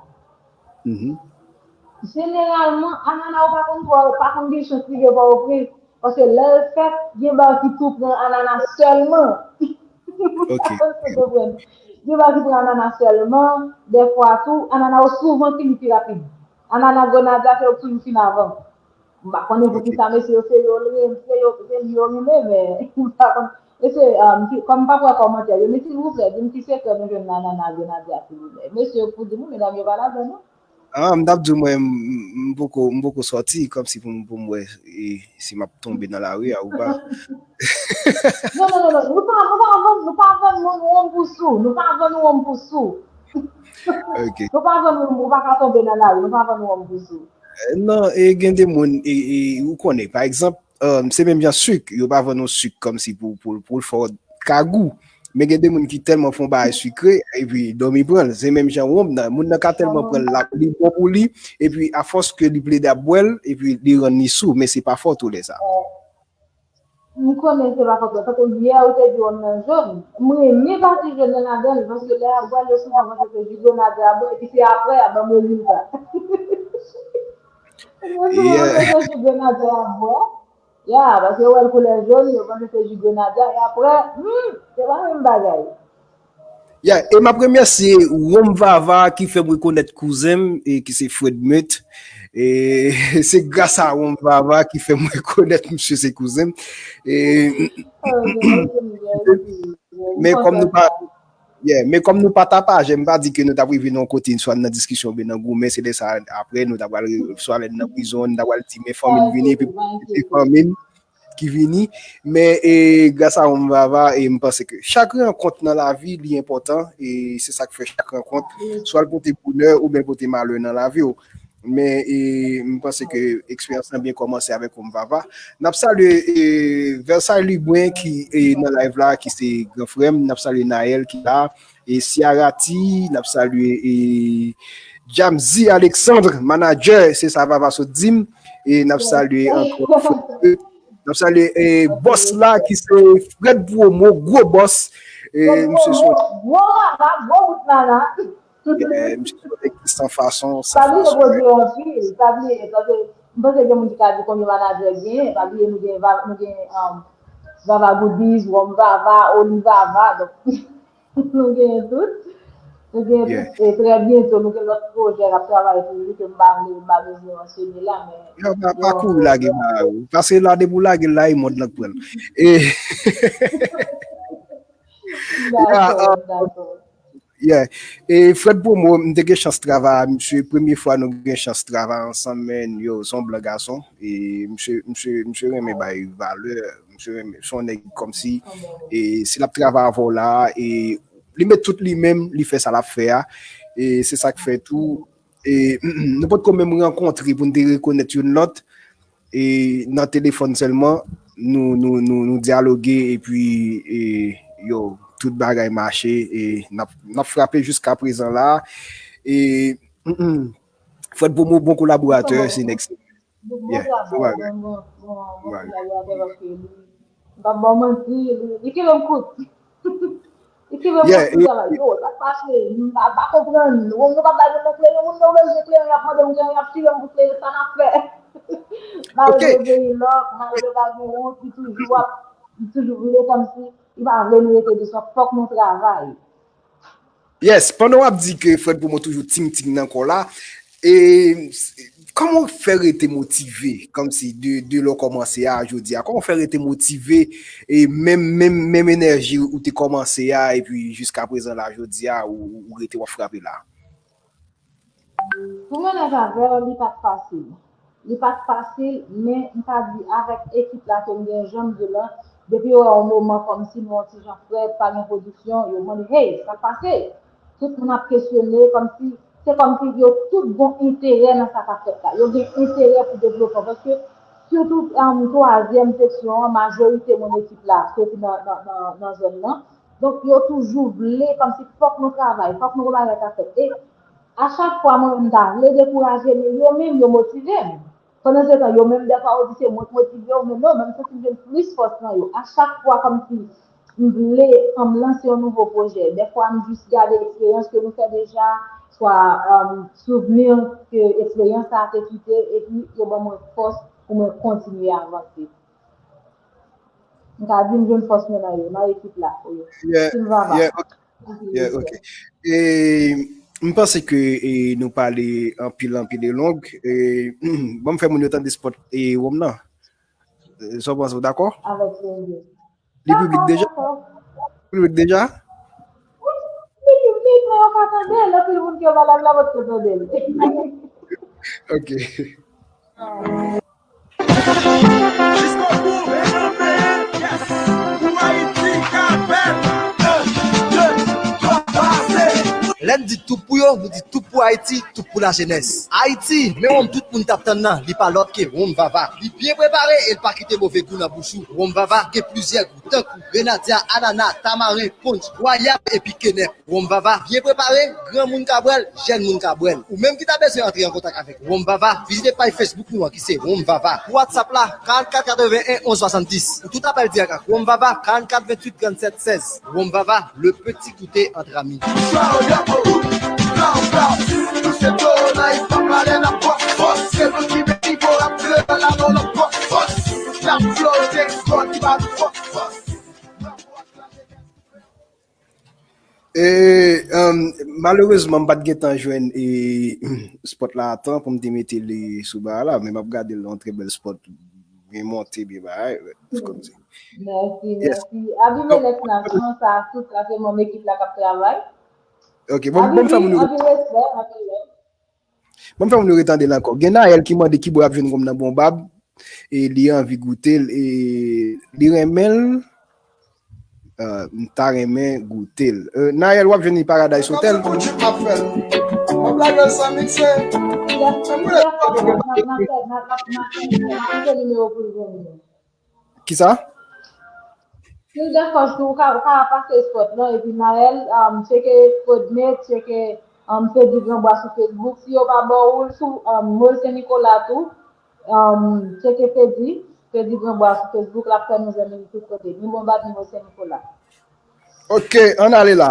Jeneralman, anana ou pa konn twò, pa konn gen chans rive Pòtoprens. Paske lè l fèt, gen bagay ki tou pran anana sèlman. Ou konprann? Gen bagay ki pran anana sèlman, dèfwa tou, anana yo souvan fini pi rapid. Anana grenadya se yo ki toujou fin avan. M pa konnen poukisa mesye yo se yo l renmen, se yo, se li yo renmen, men m pa konn. Mesye, um, kòm m pa wè kòmantè yo, men silvouplè, di m ki sekrè nou jwenn nan anana grenadya silvouplè. Mesye yo pou di m wi, medam yo pa ladan non. Ah, m t ap di w mwen, m, m, m poko, m poko sòti kòmsi pou m, pou m wè e, si m ap tonbe nan lari a ou pa. Non, non, non, non. Nou pa, nou pa vann, nou pa vann moun wonm pou sou. Nou pa vann wonm pou sou. Ok. Nou pa vann wonm, ou pa ka tonbe nan lari. Nou pa vann wonm pou sou. Eh, non, e gen de moun, e, e, ou konnen, pa egzanp, um, se menm jan sik, yo pa vann yon sik kòmsi pou, pou, pou l fè w ka gou. Men gen de moun ki tèlman fè yon bagay sikre, epi dòmi pran l. Se menm jan wonm nan. Moun nan ka tèlman pran l, l ap, li bon pou li, epi afòs ke li plede ap bwè l, epi li rann li sou, men se pa fòt ou lè sa. M konnen se pa kont mwen. Tankou yè ou te di w nan jòn. M renmen pati jòn nan ladan l, paske lè y ap bwè l, yo souvan panse se ji grenadya y ap bwè, epi se apre y ap ban m rezilta. Yo souvan panse se ji grenadya y ap bwè. Ya, paske yo wè l koulè jòn, yo panse se ji grenadya, e apre, hmm, se pa menm bagay. Ya, e m ap remèsye Wonm Vava ki fè m rekonèt kouzen m, e ki se Fred Meut. E se gras a Wonm Vava ki fè m rekonèt misye se kouzen m. E, men kòm nou pa, yeah, men kòm nou pa tapaje, m pa di ke nou t ap rive nan yon kote, swa nan diskisyon oubyen nan goumen, se de sa apre, nou t ap pral, swa lè n nan prizon, nou t ap pral di, men fanmi m vini, epi fanmi m ki vini. Men e, gras a Wonm Vava, e m panse ke chak rankont nan lavi, li enpòtan, e se sa k fè chak rankont, swa l pote bonè oubyen pote malè nan lavi w. Men e, m panse ke eksperyans lan byen kòmanse avèk Wonm Vava. N ap salye e, Versailles Lubwen ki e, nan live la, ki se gran frè m. N ap salye Naël ki la. E Ciarati, n ap salye e, Jamzi Alexandre, manager, se sa Vava sot di m. E n ap salye ankò frè m. N ap salye e, bòs la ki se Fred Promo, gwo bòs. E misye son. Gwo baba, gwo bout nana. Misye son nèg ki san fason, san fason. Pa bliye pwodui anpil, pa bliye, paske m panse gen moun ki ka di konbyen manager gen, pa bliye nou gen, nou gen um, Vava Goodies, Wonm Vava, Oli Vava, donk nou genyen tout. Nou genyen tout, e trè byento nou gen lòt pwojè k ap travay pou nou ke m pa vle, m pa bezwen mansyone la, men. Yo, pa, pa kouri lage ba ou. Paske la depi w lage l la, e mond lan k pran l. E, Dakò, dakò. Yeah. E Fred Promo, m te gen chans travay a misye. Premye fwa nou gen chans travay ansanm, men yo, se yon blan gason. E misye, misye, misye renmen bay valè, misye renmen, se yon nèg kòmsi, e si l ap travay avè w la, e li met tout li menm, li fè sa l ap fè a. E se sa k fè tou, e nou potko menm rankontre pou n te rekonèt youn lòt, e nan telefòn sèlman, nou, nou, nou, nou dyaloge, epi, e, yo, tout bagay mache, e n ap, n ap frape jiska prezan la. E, Fred Promo, bon kolaboratè, se nèg, yeah, bon bagay. M p ap ba w manti, li, li kenbe m kout. Li kenbe m kout pou travay. Yo, sa k pase? M pa, pa konprann. Ou, nou pa bay moun nan kleren, moun nan bezwen kleren, y ap mande m kleren, y ap tire m pou kleren, sa n ap fè? Malgre peyi lòk, malgre pa gen wont, li toujou ap, li toujou vle kòmsi li pa vle nou rete dousan, fòk nou travay. Yes, pandan w ap di ke Fred Promo toujou ting ting nan kò la, e kòman w fè rete motive, kòmsi de, de lè w kòmanse a jodi a, kòman w fè rete motive, e menm, menm, menm enèji ou te kòmanse a, epi jiska prezan la jodi a, ou, ou rete w ap frape la? Pou m onèt avè w, li pa t fasil. Li pa t fasil, men m ka di avèk ekip la ke m gen jan m di w lan, depi yo wè yon moman kòmsi nou yon ti jan frèt, pa gen pwodiksyon, yo mande, hey, sa k pase? Tout moun ap kesyone, kòmsi, se kòmsi yo tout gon enterè nan sa k ap fèt la. Yo gen enterè pou devlope, paske sitou um, twazyèm seksyon an, majorite moun ekip la soti nan, nan, nan, nan zòn nan. Donk, yo toujou vle, kòmsi fòk nou travay, fòk nou gon bagay ka fèt. E a chak fwa mwen menm m ta vle dekouraje, men yo menm yo motive m. Pandan se tan, yo menm dèfwa yo di se mwen k motive yo, men non, mwen m santi m jwenn plis fòs nan yo. A chak fwa kòmsi m vle um, lanse yon nouvo pwojè, dèfwa m jis gade eksperyans ke nou fè deja, swa um, souvni ke eksperyans sa a te kite, epi yo ban mwen fòs pou mwen kontinye avanse. M ka di m jwenn fòs mwen nan yo, nan ekip la. Silvava. Yeah, ok. E, m panse ke e, nou pale anpil, anpil e long. E, ban m fè moun yo tande spot e, wonm nan. E, sa w panse, w dakò? Avèk plezi. Li piblik deja? Piblik deja? Li piblik, men yo ka tande l. Anpil moun ki yo pa la, la, pa t ko tande l. Ok. Lè n di tout pou yo, nou di tout pou Ayiti, tout pou lajenès. Ayiti, men wonm tout moun t ap tann nan, li pa lòt ke wonm Vava. Li byen prepare e l pa kite move gou nan bouch ou. Wonm Vava gen plizyè gou. tankou grenadya, anana, tamaren, ponch, gwayab epi kenèp. Wonm Vava, byen prepare, granmoun ka bwè l, jèn moun ka bwè l. Ou menm ki ta bezwen antre an kontak avèk Wonm Vava, vizite paj Facebook nou an ki se Wonm Vava. Pou WhatsApp la, karannkat katreven en onz swasanndis. Pou tout apèl dirèk ak Wonm Vava, karannkat venntuit trannsèt sèz. Wonm Vava, le petit goûter entre amis. E, um, malerezman, m pa t gentan jwenn e, spot la a tan pou m te mete li sou ba a la, men m ap gade l yon trè bèl spot, byen monte, byen bagay, kòmsi. Mèsi, mèsi. Abimelec la, kòman sa, tout sa, se manm ekip la k ap travay? Ok, bon, bon, fè moun yo. Anpil respè, anpil love. Bon, fè moun yo retande l ankò. Gen Naël ki mande kibò y ap jwenn wonm nan Bonbab. E li anvi goute l. E li renmen l. Ah, m ta renmen goute l. Euh, Naël, w ap jwenn li Paradise Hotel. Kòm se pou Duke m ap fè l. M ap lage l san mikse. Kisa? Si w dakò, si w ka, w ka pase spot lan, epi Naël, um, tcheke Podme, tcheke, um, Fedi Granbwa sou Facebook. Si yo pa ba w l sou, um, Mol Sen Nikola tou, um, tcheke Fedi, Fedi Granbwa sou Facebook, l ap fè nou jwenn li tout kote. Ni Bonbab, ni Mol Sen Nikola. Ok, ann ale la.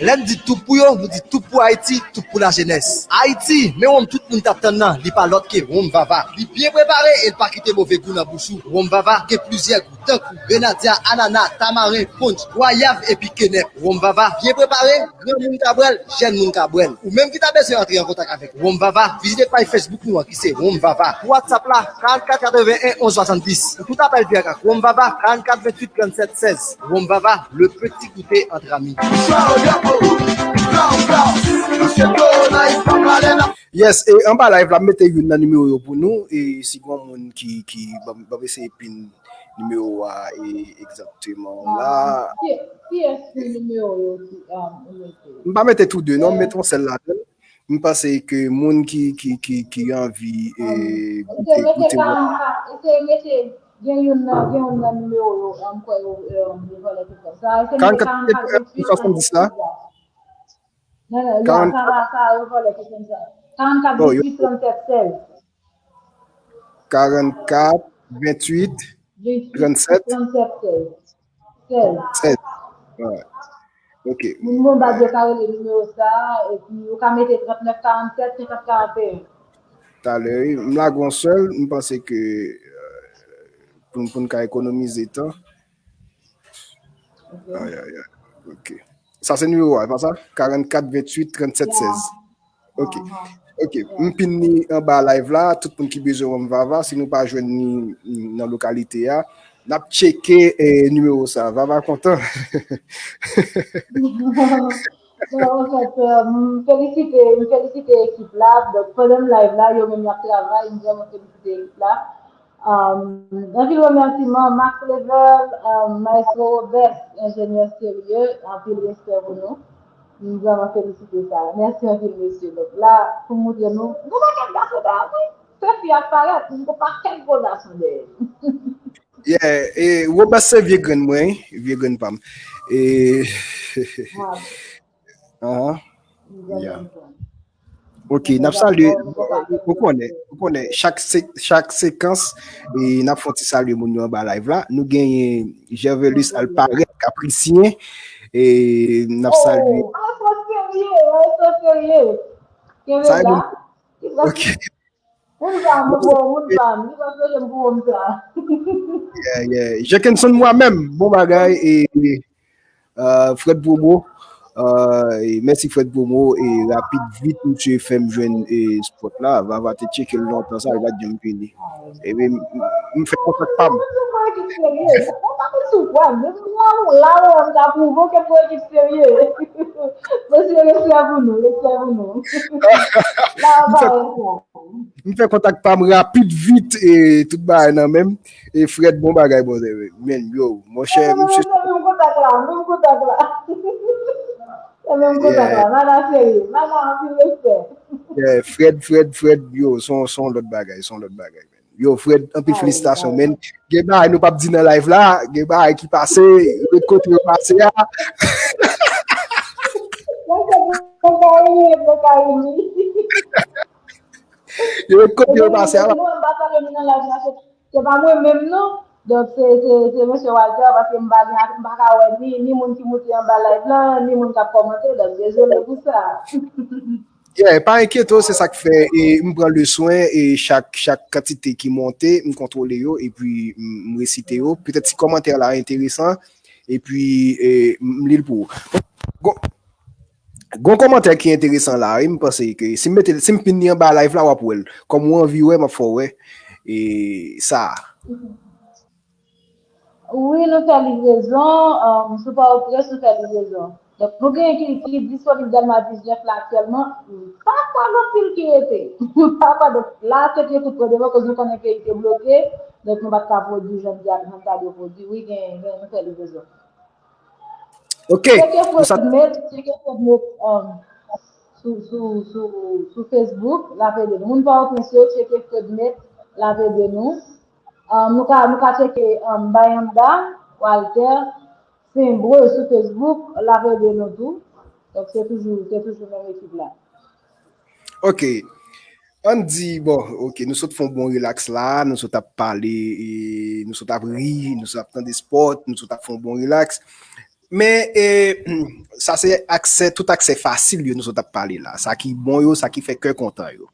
Lè n di tout pou yo, nou di tout pou Ayiti, tout pou lajenès. Ayiti, men wonm tout moun t ap tann nan, li pa lòt ke wonm Vava. Li byen prepare e l pa kite move gou nan bouch ou. Wonm Vava gen plizyè gou, tankou grenadya, anana, tamaren, ponch, gwayav epi kenèp. Wonm Vava byen prepare, granmoun ka bwè l, jèn moun ka bwè l. Ou menm ki ta bezwen antre an kontak avèk Wonm Vava, vizite paj Facebook nou an ki se Wonm Vava. Pou WhatsApp la, karannkat katreven en onz swasanndis. Pou tout apèl dirèk ak Wonm Vava, karannkat venntuit trannsèt sèz. Wonm Vava, le petit goûter entre amis. Yes, e anba live la, m mete youn nan nimewo yo pou nou, e si gon moun ki, ki, ban m, ban m eseye pin nimewo a, e, egzakteman la. Ah, ki, kiyès ki nimewo yo ki, um, ou mete? M pa mete tou de, non, m mete yon sèl ladan l. M panse ke moun ki, ki, ki, ki anvi, e, goute, goute wòm. Eseye mete, gen youn nan, gen youn nan nimewo yo, um, kwè yo, um, yo vòlè tout sa. Eseye mete karannkat venntuit swasanndis la. Non, non, ya, sa va, sa yo vòlè ki konn sa. Karannkat venntuit trannsèt sèz. Karannkat venntuit trannsèt sèz. Sèz. Sèz. Alright. Ok. Moun Bonbab yo ka rele nimewo sa, epi ou ka mete trannèf karannsèt senkant karanteyen. Talè, wi. M lage yon sèl, m panse ke, euh, pou, pou n ka ekonomize tan. Ok. Ay, ay, ay. Ok. Sa se nimewo a, e pa sa? Karannkat venntuit trannsèt sèz. Ok. Ok. M pin ni anba live la. Tout moun ki bezwen wonm Vava, si nou pa jwenn ni nan lokalite a, n ap tcheke, eh, nimewo sa. Vava kontan. Bon, anfèt, euh, m felisite, m felisite ekip la. Donk, pandan m live la, yo menm y ap travay. M vrèman felisite ekip la. Um, anpil remèsiman, Max Level, um, Maestro Robert, enjenyè serye, anpil respè pou nou. M vrèman felisite sa. Mèsi anpil, mesye. Donk la, pou moutre nou, gon pakèt gason dèyè mwen. Se fi ap parèt, gon pakèt gwo gason dèyè. Yeah, e Robert se vye grenn mwen, wi, vye grenn pa m. E, ah. Ahan. Yeah. Ok, n ap salye, ou konnen, ou konnen, chak se-, chak sekans, e n ap fè yon ti salye moun yo anba live la. Nou genyen Gervelus Alparet, Kaprisyen, e n ap salye. Oh, ah, sa serye, ah, sa serye. Kenbe la. Ok. Moun pa m, bon, moun pa m, li pa bezwen m pou wonm sa. Yeah, yeah. Jekenson mwen menm, bon bagay, e, e, euh, Fred Promo, euh, e mèsi Fred Promo, e rapid vit, misye fè m jwenn, e, spot la, Vava te tcheke l lontan sa, li pa t janm vini. Epi, m, m fè kontak pa m. Mwen sou pou ekip serye, mwen pa konn sou kwa, men la, la, m ka pwouve ke pou ekip serye. Mesye, respè pou nou, respè pou nou. La, m fè, m fè kontak pa m rapid vit, e tout bagay nan men m. E Fred, bon bagay, brother. Men, yo, monchè, misye. Menm kontak la, menm kontak la. Se menm konsa, yeah. Vava, serye. Vava, anpil respè. Yeah, Fred, Fred, Fred, yo, se yon, se yon lòt bagay, se yon lòt bagay, man. Yo, Fred, anpil felisitasyon, man. Gen bagay nou p ap di nan live la, gen bagay ki pase, ret kote yo pase a. Yo ret kote yo pase a. Se pa mwen menm non. Donk se se se mesye Walter, paske m pa gen, m pa ka wè ni ni moun ki moute anba live la, ni moun k ap kòmante. Donk dezole pou sa. Yeah, pa enkyete w, se sa k fè e m pran le swen e chak chak kantite ki monte, m kontwole yo epi m, m resite yo. Petèt si kòmantè la enteresan, epi e, m li l pou ou. Gon, gon kòmantè ki enteresan la, wi, m panse ke si m mete, si m pin li anba live la, w ap wè l. Kòm ou anvi wè, m ap fè w wè e sa. Wi, nou fè livrezon, um, sou Pòtoprens, nou fè livrezon. Donk, nou gen ki, ki disponib Dèlma diznèf la aktyèlman, pa kwè gen anpil ki rete. Pa kwè, donk, la, se te tout pran devan, koz nou konnen peyi te bloke, donk nou pa t ka pwodui jan n te, jan n ta dwe pwodui. Wi, gen, gen, nou fè livrezon. Ok. Tcheke Fredmate, tcheke Fredmate, um, sou, sou, sou, sou Facebook, l ap ede nou. Moun Pòtoprens yo, tcheke Fredmate, l ap ede nou. Um, nou ka, nou ka tcheke, um, Bayanda, Walter, Senbre sou Facebook, l ap ede nou tou. Donk, se toujou, se toujou menm ekip la. Ok. Ann di, bon, ok, nou sot fè yon bon relax la, nou sot ap pale, e, nou sot ap ri, nou sot ap tande spòt, nou sot ap fè yon bon relax. Men, e, sa se aksè, tout aksè fasil yo nou sot ap pale la. Sa ki bon yo, sa ki fè kè kontan yo.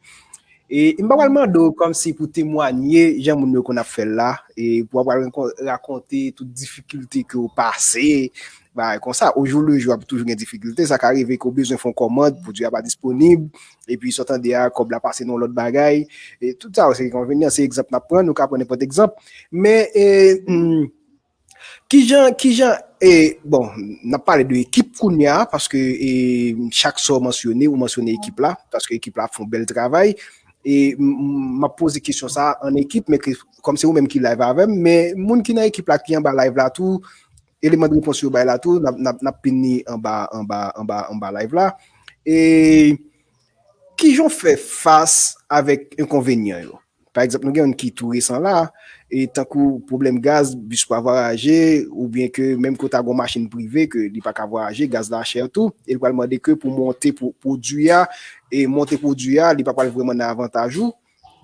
E m pa pral mande w kòmsi pou temwanye jan moun yo konn ap fè l la, e pou w ap pral rankon-, rakonte tout difikilte ke w pase, bagay konsa. Au jour le jour, ap toujou gen difikilte. Sa ka rive ke w bezwen fè yon kòmand, pwodui a pa disponib, epi sa w tande a, kòb la pase nan yon lòt bagay. E tout sa yo se enkonvenyan, se egzanp n ap pran, nou ka pran nenpòt egzanp. Men, e, hmm, kijan, kijan, e, bon, n ap pale de ekip kounye a, paske, e, chak sa w mansyone, ou mansyone ekip la, paske ekip la ap fè yon bèl travay. E m, m, m ap poze kesyon sa a an ekip, men ke, kòm se ou menm ki live avè m, men moun ki nan ekip la, ki anba live la tou, eleman de repons yo bay la tou, n ap, n ap, n ap pini anba, anba, anba, anba live la. E kijan w fè fas avèk enkonvenyan yo? Pa egzanp, nou gen youn ki tou resan la, e tankou pwoblèm gaz, bis pa vwayaje, oubyen ke menm ke w ta gon machin prive, ke li pa ka vwayaje, gaz la chè tou, e l pral mande ke pou monte pwo-, pwodui a, e monte pwodui a, li pa pral vrèman nan avantaj ou,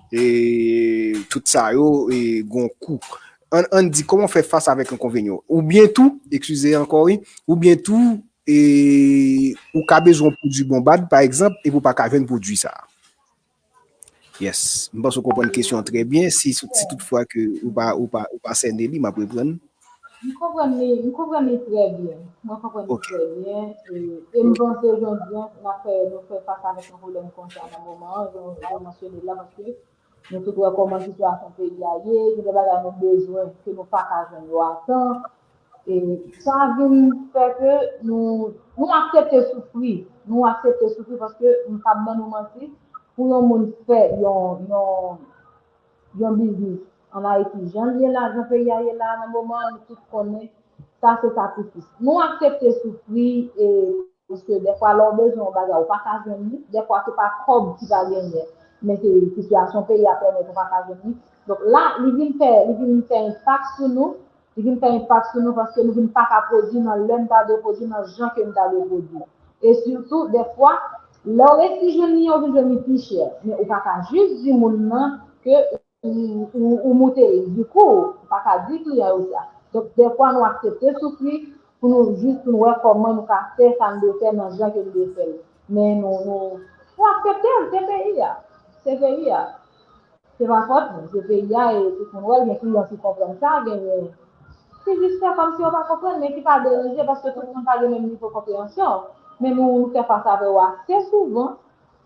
e tout sa yo, e gon kou. Ann, ann di, kòman w fè fas avèk enkonvenyan? Oubyen tou, eskize ankò, wi, oubyen tou, e ou ka bezwen yon pwodui bonbad, pa egzanp, epi w pa ka jwenn pwodui sa a. Yes. M panse w konprann kesyon an trè byen. Si, si toutfwa ke ou pa, ou pa, ou pa sène li, m ap reprann. M konprann li, m konprann li trè byen. Mwen konprann li trè byen. E, e m panse jodi a, n ap fè, nou fè fas avèk yon pwoblèm konsa nan moman an, jan, jan w mansyone l la, paske nou tout wè kòman sitiyasyon peyi a ye, gen de bagay nou bezwen ke nou pa ka jwenn yo a tan. E sa vin fè ke nou, nou aksepte soufri. Nou aksepte soufri paske m p ap ban nou manti, pou yon moun fè yon, yon, yon biznis an Ayiti, jan l ye la, jan peyi a ye la nan moman an, nou tout konnen sa se sakrifis. Nou aksepte soufri, e paske dèfwa lè w bezwen yon bagay, ou pa ka jwenn li, dèfwa se pa kòb ki pa genyen, men se sitiyasyon peyi a pèmèt ou pa ka jwenn li. Donk la, li vin fè, li vin fè enpak sou nou, li vin fè enpak sou nou paske nou vin pa ka pwodui nan lè n ta dwe pwodui, nan jan ke n ta dwe pwodui. E sitou, dèfwa, lè w resi jwenn li, ou vin jwenn li pi chè. Men ou pa ka jis di moun nan ke ou, ou, ou moute li. Dikou, ou pa ka di kliyan yo sa. Donk, dèfwa, nou aksepte soufri pou nou jis pou nou wè kòman nou ka fè sa n dwe fè nan jan ke n dwe fè l. Men nou, nou, nou aksepte l, se peyi a. Se peyi a. Se pa fòt nou, se peyi a, e tout moun wè l, gen kliyan ki konprann sa, genyen ki jis fè kòmsi yo pa konprann, men ki pa deranje, paske tout moun pa gen menm nivo konpreyansyon. Men nou, nou fè fas avè yo ase souvan,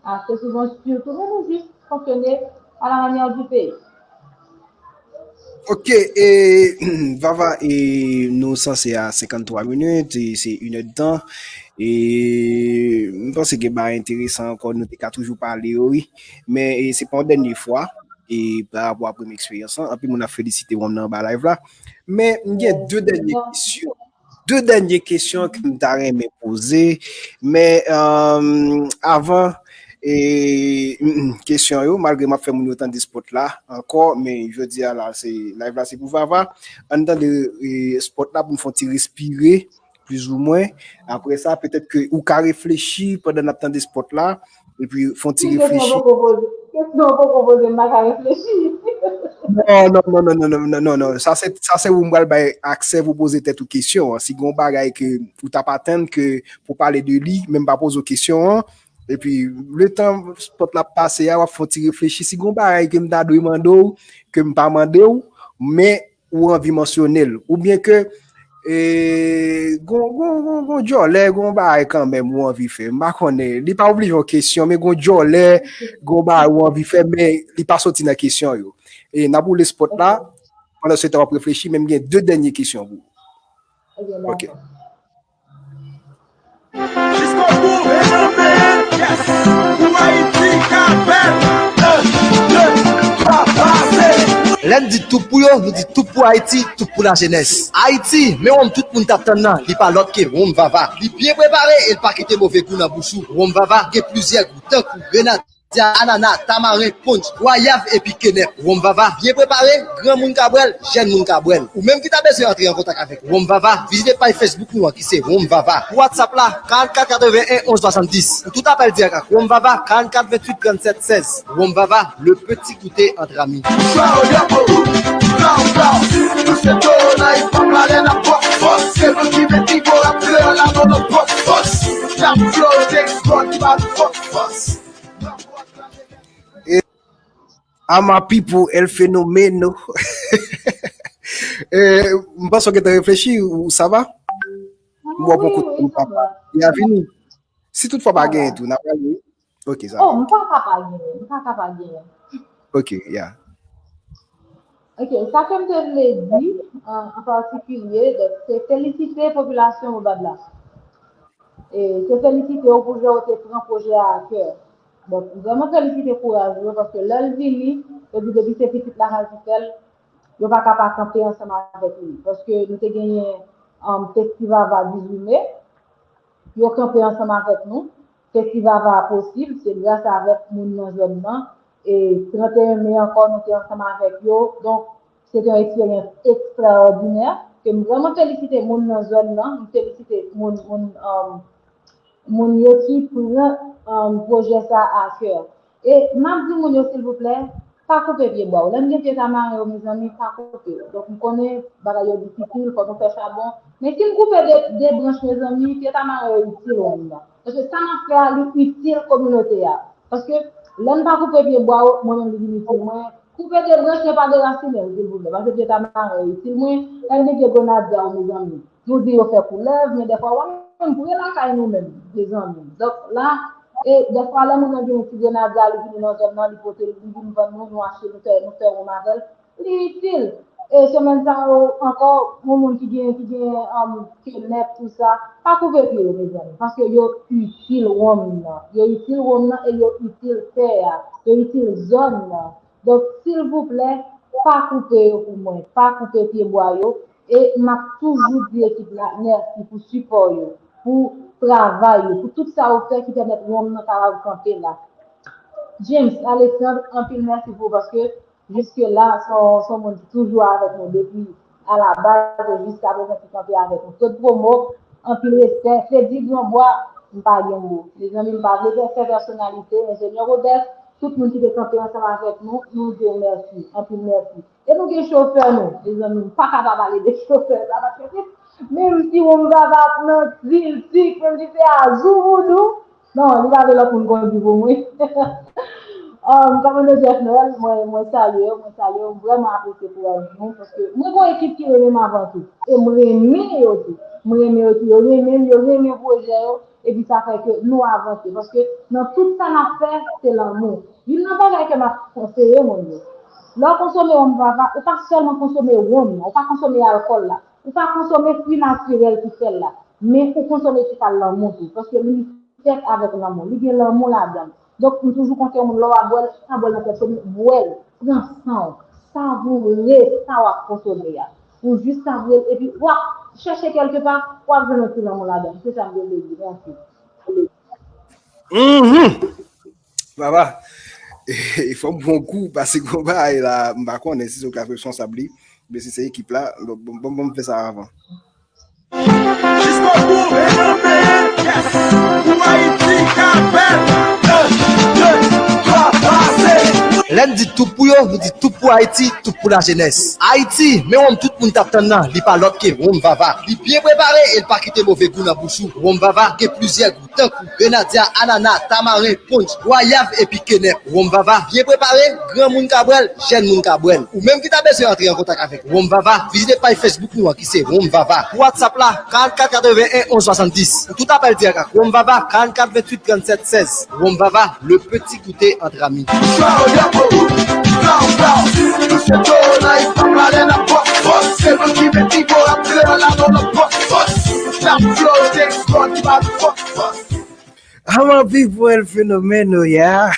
ase souvan, sitou, men nou jis fonksyone à la manière du pays. Ok, e, Vava, e, nou sanse a senkanntwa minit, e se inèdtan. E m panse gen bagay enteresan ankò, nou te ka toujou pale yo, wi. Men, e, se pa yon dènye fwa, e, pa rapò a premye eksperyans lan. Anpil moun ap felisite w nan anba live la. Men, m gen de dènye kesyon. De dènye kesyon ke m ta renmen poze, men um, avan e, kesyon yo, malgre m ap fè moun yo tande spot la ankò, men jodi a la, se live la se pou Vava. Ann tande e, spot la pou n fè yon ti respire, plizoumwen. Apre sa, petèt ke ou ka reflechi pandan n ap tande spot la, epi fè yon ti reflechi. Kesyon poko poze, kesyon poko poze, m pa ka reflechi. Non, non, non, non, non, non, non, non, non. Sa se, sa se ou m pral bay aksè pou poze tèt ou kesyon an. Si gon bagay ke ou t ap atann ke pou pale de li, men m pa poze w kesyon an, epi letan spot la ap pase a, w ap fè yon ti reflechi. Si gon bagay ke m ta dwe mande w, ke m pa mande w, men ou anvi mansyone l, oubyen ke e, gon, gon, gon, gon djòlè, gon bagay kanmenm ou anvi fè. M pa konnen, li pa oblije yon kesyon, men gon djòlè, gon bagay ou anvi fè, men li pa soti nan kesyon yo. E n ap woule spot la, pandan se tan w ap reflechi, men m gen de dènye kesyon pou ou. Ok. Jiskobou, mezanmi, yes. Pou Ayiti ka bèl. Un, deux, trois, pase. Lè n di tout pou yo, nou di tout pou Ayiti, tout pou lajenès. Ayiti, men wonm tout moun t ap tann nan, li pa lòt ke wonm Vava. Li byen prepare e l pa kite move gou nan bouch ou. Wonm Vava gen plizyè gou, tankou grenadya, anana, tamaren, ponch, gwayav epi kenèp. Wonm Vava byen prepare, granmoun ka bwè l, jèn moun ka bwè l. Ou menm ki ta bezwen antre an kontak avèk Wonm Vava, vizite paj Facebook nou an ki se Wonm Vava. Pou WhatsApp la, karannkat katreven en onz swasanndis. Pou tout apèl dirèk ak Wonm Vava, karannkat venntuit trannsèt sèz. Wonm Vava, le petit goûter entre amis. E, a my people, El Fenomeno. E, m panse w gentan reflechi, ou sa va? M wè w poko konn papa. Li a vini. Si toutfwa pa genyen tou, n a pral ye. Ok, sa. Oh, m pa ka pa genyen, m pa ka pa genyen. Ok, yeah. Ok, sa ke m te vle di, an, an patikilye, donk, se felisite popilasyon Obad la. E se felisite yo pou jan yo te pran pwojè a a kè. Donk, m vrèman felisite kouraj yo, paske lè l vini, yo di depi se pitit lakay ki fè l, yo pa ka pa kanpe ansanm avèk li. Paske nou te genyen um, Festivava dizuit me, yo kanpe ansanm avèk nou. Festivava posib, se gras avèk moun nan zòn nan. E tranteyen me ankò, nou te ansanm avèk yo. Donk, se te yon eksperyans ekstraòdinè ke m vrèman felisite moun nan zòn nan, m felisite moun, moun, um, moun yo ki pran um, pwojè sa a kè. E m ap di moun yo, silvouplè, pa koupe pye bwa yo. Lè m gen pye tamaren yo, mezanmi, pa koupe yo. Donk, m konnen bagay yo difisil, fòk nou fè chabon. Men si m koupe de, de branch, mezanmi, pye tamaren yo itil wonm nan. Paske sa m ap fè a, li itil kominote a. Paske lè m pa koupe pye bwa yo, mwen menm li vin itil mwen. Koupe de branch, men pa derasinen l, silvouplè. Paske pye tamaren yo itil mwen. Lè m gen pye grenadya yo, mezanmi. Nou di yo fè koulèv, men dèfwa w ap menm pre lakay nou menm, mezanmi. Donk la, e dèfwa lè moun nan gen yon ti grenadya, li vini nan zòn nan, li pote l, li vin vann nou, nou achte, nou fè, nou fè wonm avè l, li itil. E semèn sa yo ankò, yon moun ki gen, ki gen um, kenèp, tou sa, pa koupe pye yo, mezanmi, paske yo itil wonm nan. Yo itil wonm nan e yo itil tè a, yo itil zòn nan. Donk, silvouplè, pa koupe yo pou mwen, pa koupe pye bwa yo. E m ap toujou di ekip la mèsi pou sipò yo, pou travay yo, pou tout sa yo fè ki pèmèt wonm nan kapab kanpe la. James Alexandre, anpil mèsi pou ou, paske jiske la, se yon, se yon moun ki toujou avèk nou depi alabaz e jiskaprezan ki kanpe avèk nou. Claude Promo, anpil respè. Fredi Granbwa, m pa gen mo. Mezanmi, m pa vle fè, fè pèsonalite, enjenyè Rodès, tout moun ki te kanpe ansanm avèk nou, nou di w mèsi, anpil mèsi. E nou gen chofè nou, mezanmi, m pa ka pa pale de chofè sa, paske menm si wonm sa pa ap nan ziltik, menm si se a zouvoudou, non, li pa vle lòt moun kondui pou mwen. Um, Kòmandan Jeff Noël, mwen, mwen salye w, mwen salye w, m vrèman apresye kouraj nou, paske mwen gen yon ekip ki renmen m avan tou, e m renmen yo tou, m renmen yo tou, yo renmen m, yo renmen pwojè yo, epi sa fè ke nou avanse, paske nan tout sa n ap fè, se lanmou. Youn nan bagay ke m ap konseye moun yo, lè w konsome wonm Vava, ou pa sèlman konsome wonm nan, ou pa konsome alkòl la, ou pa konsome fwi natirèl ki fè l la, men ou konsome ti kal lanmou tou, paske li fèt avèk lanmou, li gen lanmou ladan l. Donk, m toujou konseye moun, lè w ap bwè l, pa bwè l nan tèt, bwè l, pran san w, savoure sa w ap konsome a. Ou jis savoure l, epi w ap chèche kèlke pa, w ap jwenn yon ti lanmou ladan. Se sa m te vle di. Mèsi. Mhm. Papa, e fò m pran yon kou, pase konba e la, m pa konnen si se ou k ap responsab li, men si se ekip la, bon, bon, bon, m fè sa avan. Jiskobou, e nan men, yes, pou Ayiti ka bèl. Lè n di tout pou yo, nou di tout pou Ayiti, tout pou lajenès. Ayiti, men wonm tout moun t ap tann nan, li pa lòt ke wonm Vava. Li byen prepare e l pa kite move gou nan bouch ou. Wonm Vava gen plizyè gou, tankou grenadia, anana, tamaren, ponch, gwayav epi kenèp. Wonm Vava byen prepare, granmoun ka bwè l, jèn moun ka bwè l. Ou menm ki ta bezwen antre an kontak avèk Wonm Vava, vizite paj Facebook nou an ki se Wonm Vava. Pou WhatsApp la, karannkat katreven en onz swasanndis. Pou tout apèl dirèk ak Wonm Vava, karannkat venntuit trannsèt sèz. Wonm Vava, le petit goûter entre amis. I'm a big boy fenomeno, yeah.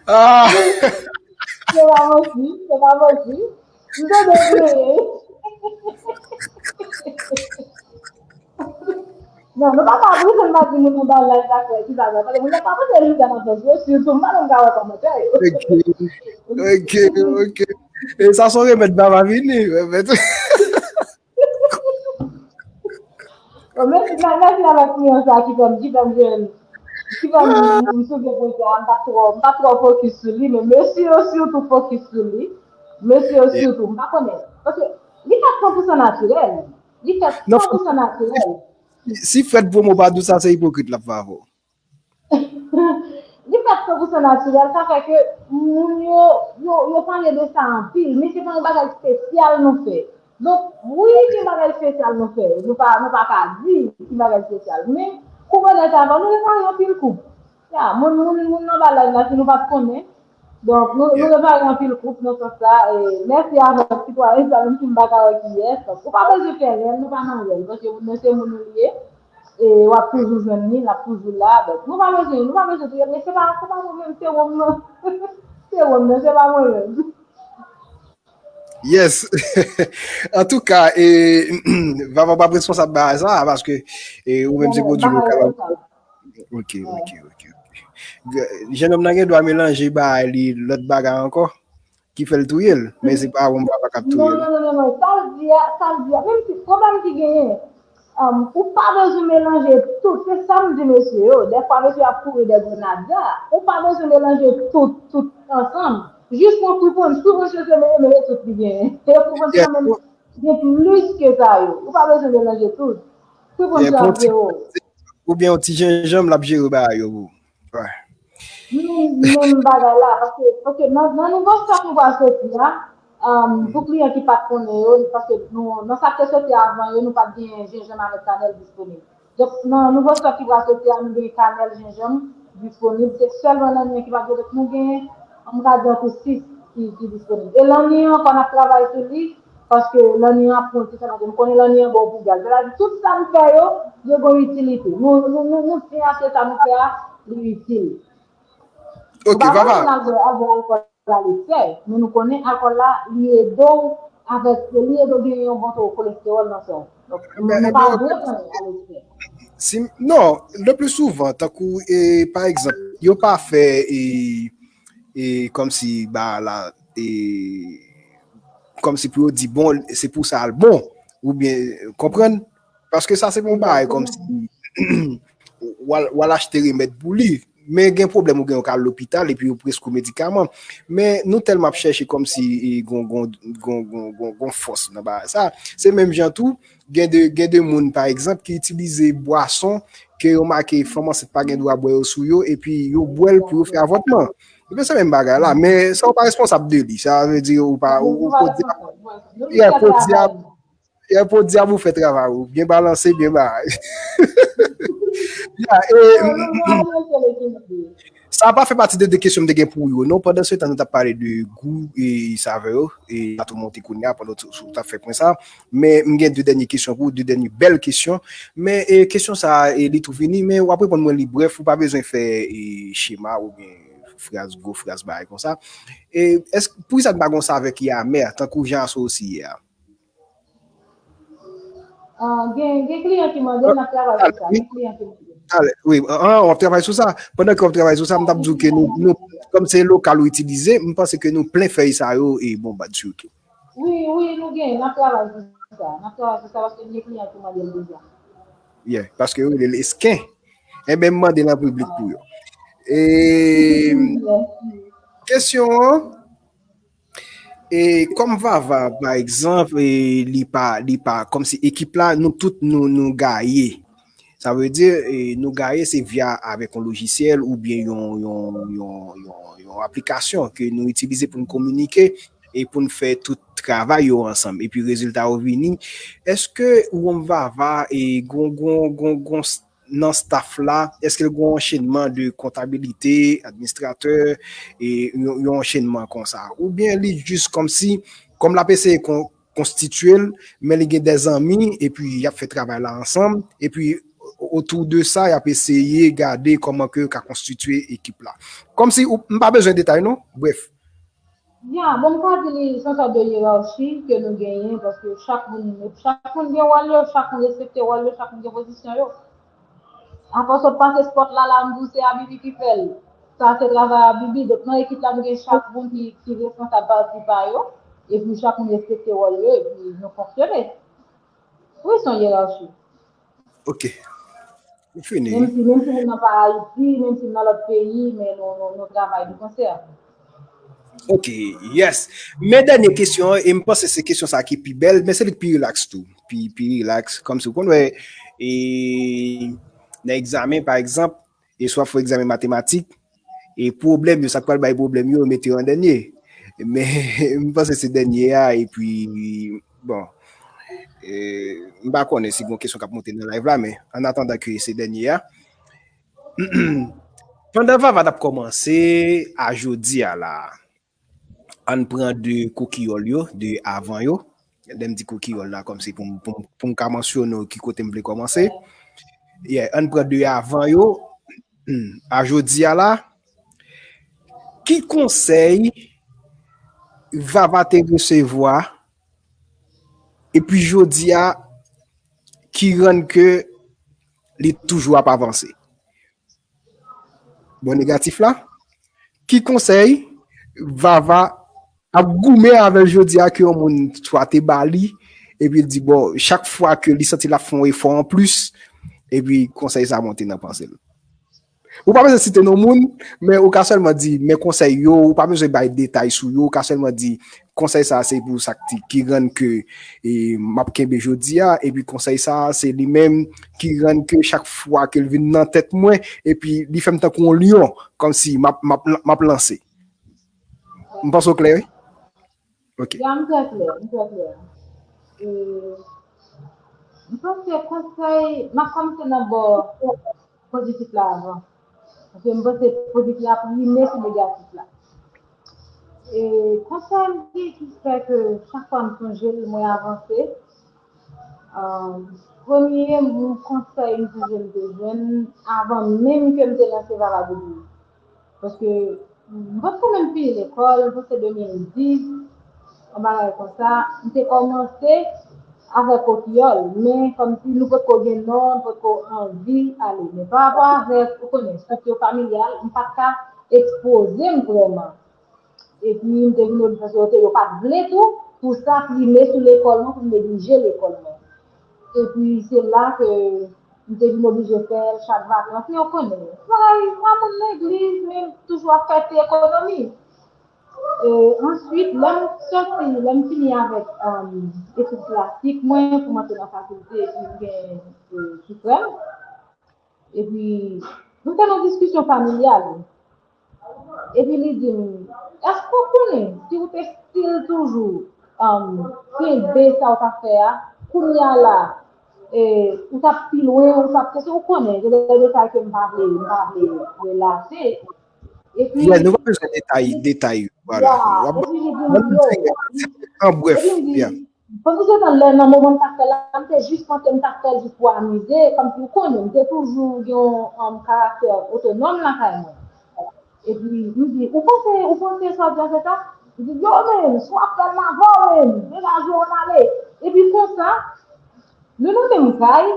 Ah. Se pa manti, se pa manti. M tande w plede. Non, nou pa ka, nou pa di moun anba live la fè ki bagay. Paske moun yo pa pote li nan fè yo, sitou m pa menm ka wè kòmantè yo. Ok, ok, ok. E sa se yon remèd Vava vini. Bon, mèsi, mèsi avèk kliyan sa ki fè m, ki fè m jwenn, ki fè m, m soulve pwen sa, m pa twò, m pa twò fokis sou li, men mesye yo sitou fokis sou li. Mesye yo sitou, m pa konnen. Paske li fèt san pou san natirèl. Li fèt san pou san natirèl. Si Fred Promo pa di w sa, se ipokrit l ap fè avè w. Li fèt san pou san natirèl, sa fè ke moun yo, yo, yo pale de sa anpil, men se pa yon bagay espesyal nou fè. Donk, wi, gen bagay espesyal nou fè. Nou pa, nou pa ka di ki bagay espesyal. Men, kou bonè sa va, nou repare anpil koup. Ya, moun, moun, moun nan ba live la, si nou pa t konnen. Donk, nou, nou repare anpil koup nan sans sa. E, mèsi avèk sitwayen sa, menm si m pa ka wè kiyès. Ou pa bezwen fè rèl, nou pa nan rèl. Paske nou se moun nou ye. E w ap toujou jwenn li, l ap toujou la. Donk, nou pa bezwen, nou pa bezwen touye l, men se pa, se pa mwen menm, se wonm nan. Se wonm nan, se pa mwen menm. Yes. Antouka, e, Vava p ap responsab bagay sa, paske e, ou menm se pwodui lokal. Ok, ok, ok, ok. Jennonm nan gen dwa melanje bagay li lòt bagay ankò ki fè l touye l, men se pa wonm Vava k ap touye l. Non, non, non, non, non. Sa l di a, sa l di a, menm si pwoblèm ki genyen, um, ou pa bezwen melanje tout. Se sa m di mesye yo. Dèfwa mesye yo ap kouri dèyè grenadya. Ou pa bezwen melanje tout, tout ansanm. Jis pran kwipon, kwipon se mele, mele tout li genyen. E kwipon sa menm gen plis ke sa yo. Ou pa bezwen melanje tout. Kwipon se ap jere w. Oubyen yon ti jenjanm, l ap jere bagay yo pou ou. Menm bagay la, paske, paske nan, nan nouvo stòk nou pral soti a, um, pou kliyan ki pa t konnen yo, paske nou, nan sa k te soti avan yo, nou pa t gen jenjanm avèk kanèl disponib. Donk, nan nouvo stòk ki pral soti a, nou gen kanèl, jenjanm disponib. Se sèlman lanni an ki pa t gen, donk nou gen, m ka di antre sis ki, ki disponib. E lanni an, ankò n ap travay sou li, paske lanni an ap pran tout sa, nou konnen lanni an bon pou gal. Sètadi, tout sa m fè yo, yo gen itilite. Nou, nou, nou, nou byen achte sa nou fè a, li itil. Ok, Vava. Alkòl la, li fè, men nou konnen alkòl la, li ede w avèk, li ede w gen yon bon to kolestewòl nan san w. Donk, nou pa dwe pran l alèkse. Si, non, le plus souvent, tankou, e, pa egzanp, yo pa fè, e, e, kòmsi, ba, la, e, kòmsi pou yo di, bon, se pou sa l bon, oubyen, konprann? Paske sa se pa yon bagay kòmsi w al, w al achte remèd pou li. Men gen pwoblèm ou gen, ou ka al lopital epi yo preskri w medikaman. Men nou tèlman ap chèche kòmsi e, gon, gon, gon, gon, gon, gon fòs nan bagay sa. Se menm jan tou, gen de, gen de moun, pa egzanp, ki itilize bwason ke yo make fanm ansent pa gen dwa bwè yo sou yo, epi yo bwè l pou yo fè avòtman. Ebyen, se menm bagay la, men sa ou pa responsab de li. Sa vle di ou pa, ou, ou po dyab, ou po dyab, ou fè travay ou. Byen balanse, byen bay. Ya, e, sa pa fè pati de, de kesyon m te gen pou ou yo, non. Pandan se tan, nou t ap pale de gou e savè yo, e bato monte kounye a, pandan ou t ap fè pwen sa. Men, m gen de dènye kesyon pou ou, de dènye bèl kesyon. Men, e, kesyon sa, e, li tou fini, men w ap reponn mwen li brèf, ou pa bezwen fè, e, chema oubyen fraz, gwo fraz, bagay konsa. E èske, poukisa n pa gen yon savè ki amè, tankou jan Aso osi ye a? Ah, gen, gen kliyan ki mande m, n ap travay sou sa. Gen kliyan ki mande m. Wi, w ap travay sou sa. Pandan ke w ap travay sou sa, m t ap di w ke nou, nou kòm se lokal ou itilize, m panse ke nou plen fèy sa yo e bon bad sitou. Wi, wi, nou gen, n ap travay sou sa. N ap travay sou sa paske gen kliyan ki mande l deja. Yeah, paske yo rele l esken. Enben, m mande l an piblik pou yo. E kesyon an, e kòm Vava, pa egzanp, e li pa, li pa, kòmsi ekip la, nou tout nou, nou gaye. Sa vle di, e, nou gaye se via avèk yon lojisyèl oubyen yon, yon, yon, yon, yon aplikasyon ke nou itilize pou n kominike e pou n fè tout travay yo ansanm. Epi rezilta yo vini. Èske Wom Vava e gon, gon, gon, gon nan staff la, èske l gen yon anchenman de kontabilite, administratè, e yon, yon anchenman konsa? Oubyen li jis kòmsi, kòm l ap eseye kon, konstitye l, men li gen de zanmi, epi y ap fè travay la ansanm, epi otou de sa, y ap eseye gade kòman ke yo ka konstitye ekip la. Kòmsi, m pa bezwen detay non, bref. Ya, bon, m ka di li se yon sòt de yerachi ke nou genyen, paske chak moun, chak moun gen wòl yo, chak moun respekte wòl yo, chak moun gen pozisyon yo. Apre sot pase spòt la, la, m di w se Abibi ki fè l. Sa se travay Abibi. Donk, nan ekip la, nou gen chak moun ki, ki responsab pati pa yo. Epi, chak moun respekte wòl yo, epi nou fonksyone. Wi, se yon yerachi. Ok. Nou fini. Menm si, menm si nou nan pa Ayiti, menm si nou nan lòt peyi, men nou, nou, nou travay de konsè. Ok, yes. Men dènye kesyon an, e m panse se kesyon sa ki pi bèl, men se li ki pi rilaks tou. Pi, pi rilaks, kòmsi w konn wè, e, nan egzamen, pa egzanp, e swa fè egzamen matematik, e pwoblèm yo, sa k pral bay pwoblèm yo, yo mete yo an dènye. Men, m panse se dènye a, epi, bon, e, m pa konnen si gon kesyon k ap monte nan live la, men an atandan ke se dènye a, pandan Vava t ap kòmanse a jodi a la, ann pran de kokiyòl yo, de avan yo. Lè m di kokiyòl la, kòmsi pou m, pou m, pou m ka mansyone ki kote m vle kòmanse. Yeah, ann pran de avan yo. A jodi a la, ki konsèy Vava te resevwa, epi jodi a, ki rann ke li toujou ap avanse? Bon, negatif la, ki konsèy Vava ap goumen avè l jodi a ke yon moun swa te ba li, epi l di, bon, chak fwa ke li santi l ap fè yon efò anplis, epi konsèy sa monte nan panse l. Ou pa bezwen site non moun, men ou ka sèlman di, men konsèy yo, ou pa bezwen bay detay sou yo, ou ka sèlman di, konsèy sa se pou sa ki, ki rann ke, e, m ap kenbe jodi a, epi konsèy sa se li menm ki rann ke chak fwa ke l vin nan tèt mwen, epi li fè m tankou yon lyon, kòmsi m ap, m ap, m ap lanse. M panse w klè, wi? Ok. Ya, m trè klè, m trè klè. E, m panse konsèy, m ap kòmanse nan bò pozitif la avan. Paske m panse pozitif la prime sou negatif la. E konsèy m ki, ki fè ke chak fwa m sonje l, mwen avanse. Premye konsèy m sonje m te jwenn avan menm ke m te lanse Vava Goodwill. Paske m pa t konn menm fini lekòl, m panse de mil dis, yon bagay konsa, m te kòmanse avèk kokiyòl, men kòmsi nou potko gen non, nou potko anvi ale. Men pa rapò avèk, ou konnen, estrikti familyal, m pa t ka ekspoze m vrèman. Epi m te vin oblije, paske yo te, yo pa t vle tou, pou sa prime sou lekòl mwen, pou m neglije lekòl mwen. Epi se la ke m te vin oblije fè l chak vakans, men ou konnen, bagay, mwen moun legliz, men m toujou ap fè ti ekonomi. E answit, lè m soti, lè m fini avèk, um, etid klasik mwen, pou m antre nan fakilte, epi m gen, e, Suprèm. Epi, nou te nan diskisyon familyal. Epi li di m, èske w konnen si w te still toujou, um, kenbe sa w t ap fè a, kounye a la, e, ou t ap pi lwen, ou t ap, paske ou konnen, gen de detay ke m pa vle, m pa vle relate. Epi, yeah, nou pa bezwen detay, detay, vwala. Yeah, epi li di m, yo, an brèf, yeah. Pandan se tan, lè nan moman m t ap fè l la, m te jis panse m t ap fè l jis pou amize, kòmsi ou konnen, m te toujou gen yon, um, karaktè otonòm lakay mwen. Epi m di, ou panse, ou panse sa w di a se sa? Li di, yo men, si w ap fè l m avè w men, degaje w ann ale. Epi konsa, nou nan menm kay,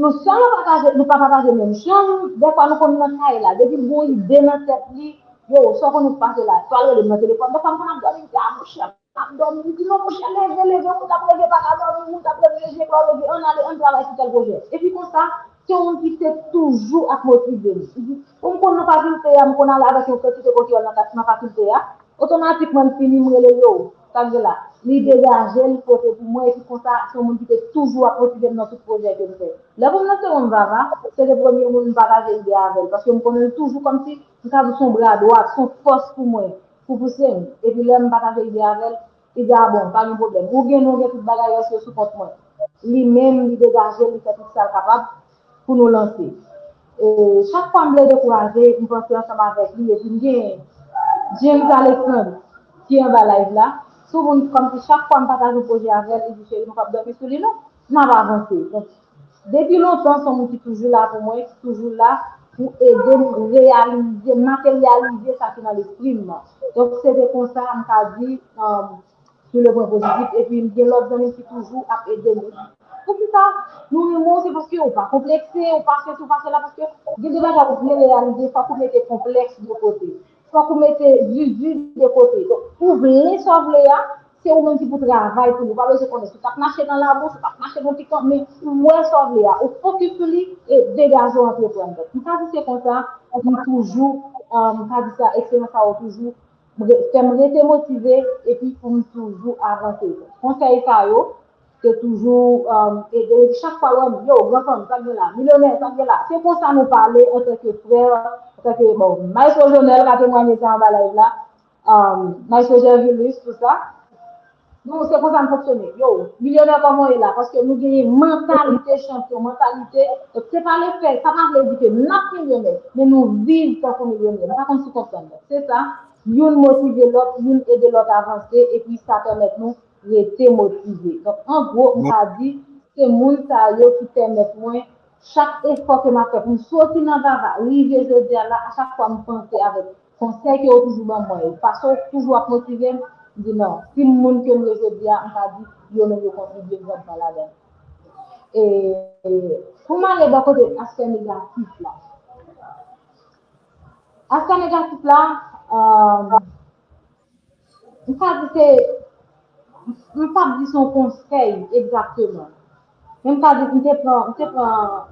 nou sèlman pataje, nou pa pataje menm chanm, dèfwa nou konn nan kay la, depi l gen yon ide nan tèt li, yo, sa w konn ou pase la, swa l rele m nan telefòn, dèfwa m konn ap dòmi, m di, a monchè, m ap dòmi, li di, non, monchè, leve, leve, moun k ap reve pa ka dòmi, moun k ap reve, je klè, leve, ann ale, ann travay sou tèl pwojè. Epi konsa, se yon moun ki te toujou ap motive m. Li di, pou m konn nan fakilte a, m konn ale avèk yon kantite kote nan, nan fakilte a, otomatikman, m fini, m rele yo, sa k gen la. Li degaje l, pote pou mwen, epi konsa, se yon moun ki te toujou ap motive m nan tout pwojè ke m fè. Lè pou m nan serum Vava, se te premye moun m pataje ide avè l, paske m konnen l toujou kòmsi, m ka di se yon bra dwat, se yon fòs pou mwen, pou pouse m. Epi lè m pataje ide avè l, li di, a bon, pa gen pwoblèm. Ou gen nou gen tout bagay yo, se sou kont mwen. Li menm, li degaje l, li fè tout sa l kapab pou nou lanse. E, chak fwa m vle dekouraje, m panse ansanm avèk li, epi m gen James Alexandre ki anba live la. Se yon moun kòmsi chak fwa m pataje yon pwojè avè l, li di, cheri, nou p ap dòmi sou li non, n ap avanse. Donk, depi lontan, se yon moun ki toujou la pou mwen, ki toujou la pou ede m reyalize, materyalize sa ki nan lespri m nan. Donk, se te konsa, m ka di, um, sou le pwen pozitif, epi m gen lòt zanmi ki toujou ap ede m. Poukisa nou renmen w? Se paske ou pa konplekse, ou pa sesi, ou pa sela, paske gen de bagay ou byen reyalize, fòk ou mete konplèks de kote. Fòk ou mete zuzu de kote. Donk, ou vle sa w vle a, se ou menm ki pou travay pou li. Ou pa bezwen konnen si w t ap mache nan labou, si w t ap mache nan pikan, men ou wè sa w vle a, ou fokis sou li e degaje w antreprann. Donk, m ka di se konsa, m toujou, um, m ka di sa, eksperyans sa yo toujou fè m rete motive epi pou m toujou avanse. Konsèy sa yo te toujou, um, ede m. Chak fwa yo di, yo, gran fanm, sa k gen la, milyonè, sa k gen la. Se konsa nou pale antanke frè, antanke, bon, Maestro Jonel ka temwanye sa anba live la, um, Maestro Gervilus, tout sa. Nou, se konsa n fonksyone. Yo, milyonè kòman w ye la? Paske nou genyen mantalite chanpyon, mantalite. Donk, se pa lefè, sa pa vle di ke n ap milyonè, men nou viv tankou milyonè. M pa konn si w konprann mwen. Se sa, youn motive lòt, youn ede lòt avanse, epi sa pèmèt nou rete motive. Donk, an gwo, m ka di, se moun sa yo ki pèmèt mwen, chak efò ke m ap fè pou m soti nan Vava, rive jodi a la, a chak fwa m panse avèk konsèy ke yo toujou ban mwen yo, paske yo toujou ap motive m, m di non, si moun ke m ye jodi a, m ka di, yo menm yo kontribye grandman ladan l. E pou m ale bò kote aspè negatif la. Aspè negatif la, um, m ka di se, m p ap di se yon konsèy egzakteman. Men m ka di, m te pran, m te pran,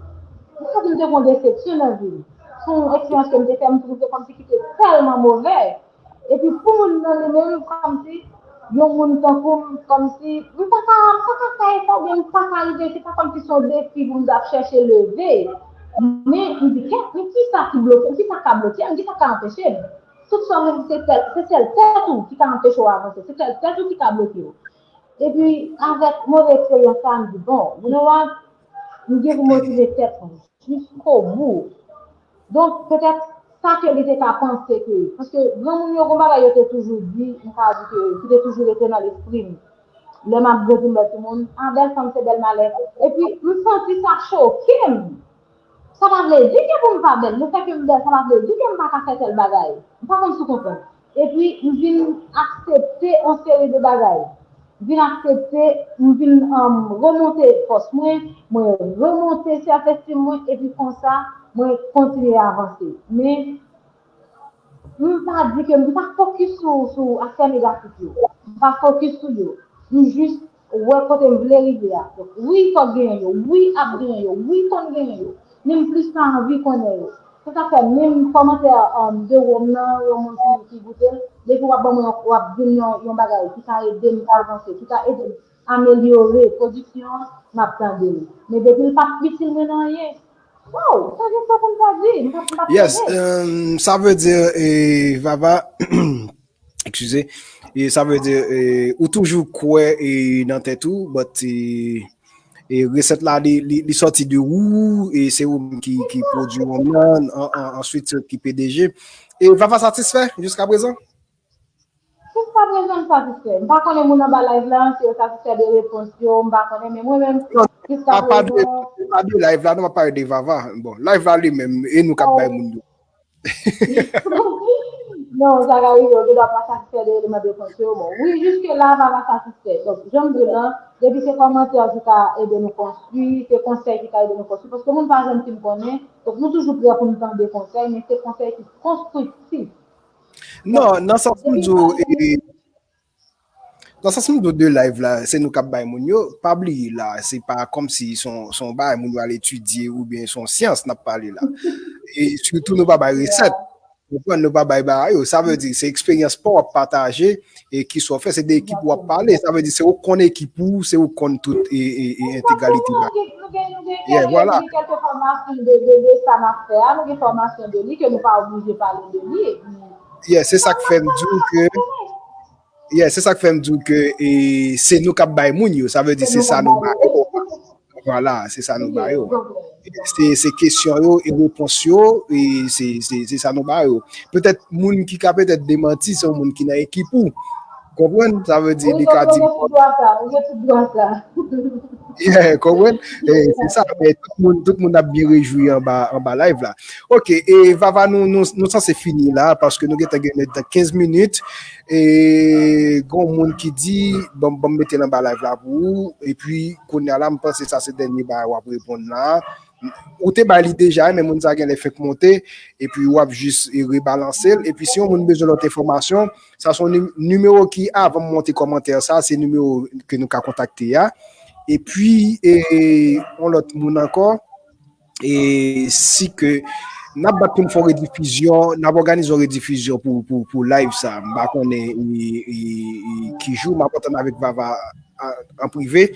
m ka di m te pran desepsyon nan vi m. Se yon eksperyans ke m te fè, m twouve kòmsi ki te tèlman movè. Epi pou moun nan li menm, kòmsi, yon moun tankou m, kòmsi, m pa ka, m pa ka fè efò, oubyen m pa ka rive, se pa kòmsi se yon defi pou m t ap chèche leve. Men, m di, kèt, men kisa ki bloke m, kisa k ka bloke m, kisa k ka anpeche m? Tout sa w gen, se sèl, se sèl tèt ou ki ka anpeche w avanse, se sèl tèt ou ki ka bloke w. Epi, avèk move eksperyans sa, m di, bon, you know what? M gen pou motive tèt mwen jiskobou. Donk, petèt, sa ke li te ka panse ke, paske granmoun yo, gon bagay yo te toujou di, m ka di ke, ki te toujou rete nan lespri m. Lè m ap grandi, m wè timoun, a, bèl fanm se bèl malè. Epi, m santi sa choke m. Sa pa vle di ke pou m pa bèl. Lefètke m bèl, sa pa vle di ke m pa ka fè tèl bagay. M pa konn si w konprann. Epi, m vin aksepte yon seri de bagay. M vin aksepte, m vin, um, remonte fòs mwen, mwen remonte self esteem mwen, epi konsa, mwen kontinye avanse. Men, m pa di ke m pa fokis sou, sou aspè negatif yo. M pa fokis sou yo. M jis wè kote m vle rive a. Donk, wi, fòk genyen yo. Wi, ap genyen yo. Wi, konn genyen yo. Men m plis pa anvi konnen yo. Se sa k fè, menm kòmantè, um, de Rome nan, yon moun ki, ki goute l, depi w ap ban mwen, w ap di m yon, yon bagay ki ka ede m avanse, ki ka ede m amelyore pwodiksyon an, m ap tande l. Men depi l p ap itil mwen nan anyen, wow, m pa gen sa pou m ta di, m p ap, m p ap Yes, tande. Um, sa vle di, e, Vava, eskize, e sa vle di, e, ou toujou kwè, e, nan tèt ou, but, e, e resèt la, li, li, li sòti de ou, e se ou menm ki, ki pwodui wonm nan, an, an, answit ki P D G. E Vava satisfè jiska prezan? Jiska prezan, m satisfè. M pa konnen moun anba live la, si yo satisfè de repons yo, m pa konnen, men mwen menm, jiska prezan. Pa de live la, non, m ap pale de Vava. Bon, live la li menm, e nou k ap bay moun yo. Non, sa ka rive, ou gen dwa pa satisfè de eleman de repons yo. Bon, wi, jiske la, pa pa satisfè. Donk, jan m di w lan, depi se kòmantè ki ka ede nou konstwi, se konsèy ki ka ede nou konstwi, paske moun pa janm fin konnen. Donk, nou toujou prè pou nou tande konsèy, men se konsèy ki konstriktif. Non, nan sans m di w, e, nan sans m di w de live la, se nou k ap bay moun yo, pa bliye la, se pa kòmsi se yon, se yon bagay moun yo al etidye oubyen se yon syans n ap pale la. E sitou nou pa bay resèt. Konprann, nou pa bay bagay yo. Sa vle di, se eksperyans pa w w ap pataje e ki sa w fè, se de ekip ou w ap pale. Sa vle di, se ou k konn ekip ou, se ou k konn tout e, e, e entegralite bagay. Nou gen, nou gen, nou gen, Yeah, kèlke, vwala. Nou gen kèlke fòmasyon de, de, de sa n ap fè a, nou gen fòmasyon de li ke nou pa oblije pale de li. Yeah, se sa k fè m di w ke, yeah, se sa k fè m di w ke e, se nou k ap bay moun yo. Sa vle di, se sa nou ba yo. Vwala, se sa nou ba yo. Se, se kesyon yo e repons yo, e se, se, se sa nou ba yo. Petèt, moun ki ka petèt demanti, se yon moun ki nan ekip ou. Konprann? Sa vle di, li ka di, Ou gen tout dwa sa, ou gen tout dwa sa. Yeah, konprann? E se sa, men tout moun, tout moun ap byen rejwi anba, anba live la. Ok, e Vava, nou, nou, nou sanse fini la, paske nou gentan gen nan kenz minit. E gen yon moun ki di, ban m, ban m mete l anba live la pou ou. Epi, kounye a la, m panse sa se dènye bagay w ap reponn la. Ou te bay li deja, men moun sa genlè fenk monte. Epi, w ap jis e, rebalanse l. Epi, si yon moun bezwen lòt enfòmasyon, sa se yon nim-, nimewo ki, avan m monte kòmantè sa, se nimewo ke nou ka kontakte a. Epi, e, yon lòt moun ankò, e si ke n ap bat pou n fè yon redifizyon, n ap òganize yon redifizyon pou, pou, pou live sa. M pa konnen e, e, e, ki jou, m ap antann avèk Vava a, an prive,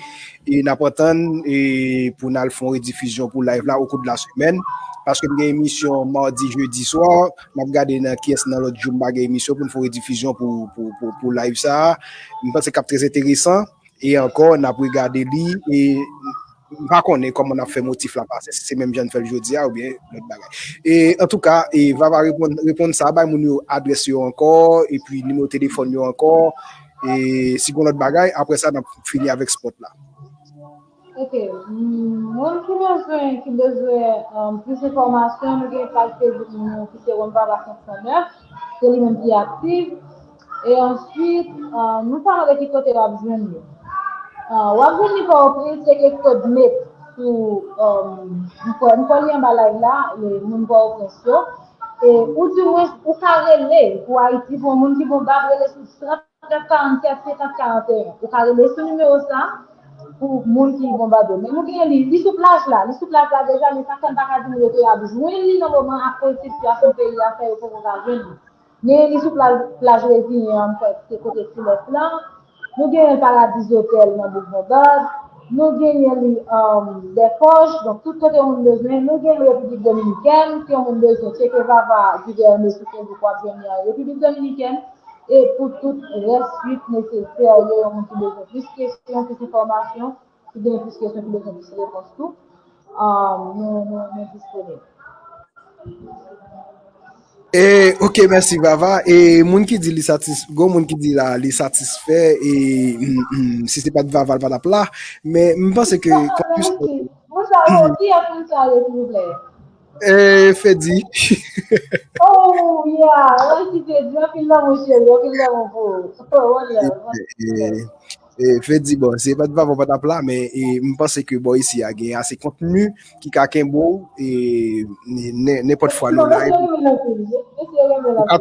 e n ap antann e, pou n al fè yon redifizyon pou live la au cours de la semaine, paske m gen emisyon madi, jedi swa, m ap gade nan kiyès nan lòt jou m pa gen emisyon pou n fè yon redifizyon pou, pou, pou, pou live sa. M panse k ap trè enteresan. E ankò, n ap regade li, e m pa konnen kòman n ap fè motif la pase, si se menm jan n fè l jodi a oubyen lòt bagay. E antouka, e Vava reponn, reponn sa, bay moun yo adrès yo ankò, epi nimewo telefòn yo ankò, e si gen lòt bagay, apre sa, n ap fini avèk spòt la. Ok, mm, moun ki bezwen, ki bezwen um, plis enfòmasyon, nou gen paj Facebook nou ki se Ron Vava senk san nèf, se li menm ki aktif. E answit, ah, nou pa mande ki kote w ap jwenn li. Ah, w ap jwenn li Pòtoprens, tcheke kòd mèt sou, ah, m kwè, m kwè li anba live la, e moun Pòtoprens yo. E, ou di mwen, ou ka rele pou Ayiti, pou yon moun ki gon bab, rele sou trant trant karanntrant senkant karanteyen. Ou ka rele sou nimewo sa pou moun ki gon bab yo. Men nou gen li, li sou plaj la, li sou plaj la deja, men sa fè m pa ka di moun yo ke y ap jwenn li nan moman akoz sitiyasyon peyi a fè yo poko ka jwenn li. Men li sou plaj, plaj Reziyen an, m kwè se kote Silès lan. Nou genyen Paradis Hotel nan Bouk Bonbad. Nou genyen li um, Dèfòj. Donk, tout kote yon moun bezwen. Nou genyen Repiblik Dominikèn. Si yon moun bezwen, tcheke Vava Duvernay sou Facebook, w ap jwenn li an Repiblik Dominikèn. E pou tout rès suit nesesè yo, yon moun ki bezwen plis kesyon, plis enfòmasyon, ki gen plis kesyon ki bezwen plis repons tou, ah, nou, nou, nou disponib. E, ok, mèsi Vava. E moun ki di li satis, gon moun ki di la, li satisfè, e mm, mm, si se pa t Vava, l pa t ap la. Men m panse ke konplis. Moun sa yo, ki ap moun sa yo, silvouplè? E, Fedi. Oh, yeah, mèsi Fedi, anpil lanmou cheri, anpil lanmou pou ou. Oh, one love, one love. E, Fedi, bon, se pa t Vava pa t ap la, men e, m panse ke bò isi a gen ase kontni ki ka kenbe w, e, nen- nenpòt fwa nou live. Ou ka,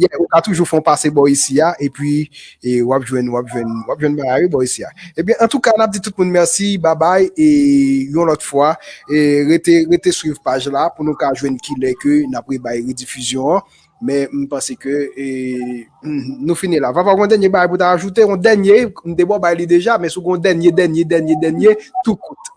yeah, ou ka toujou fè yon pase bò isi a, epi e, w ap jwenn, w ap jwenn, w ap jwenn bagay wi bò isi a. Ebyen, antouka, n ap di tout moun mèsi, babay, e yon lòt fwa, e rete, rete swiv paj la pou nou ka jwenn kilè ke n ap rebay redifizyon an. Men m panse ke e, nou fini la. Vava, ou gen dènye bagay pou ta ajoute? Yon dènye, m te ba w bay li deja, men si w gen yon dènye, dènye, dènye, dènye, tou kout.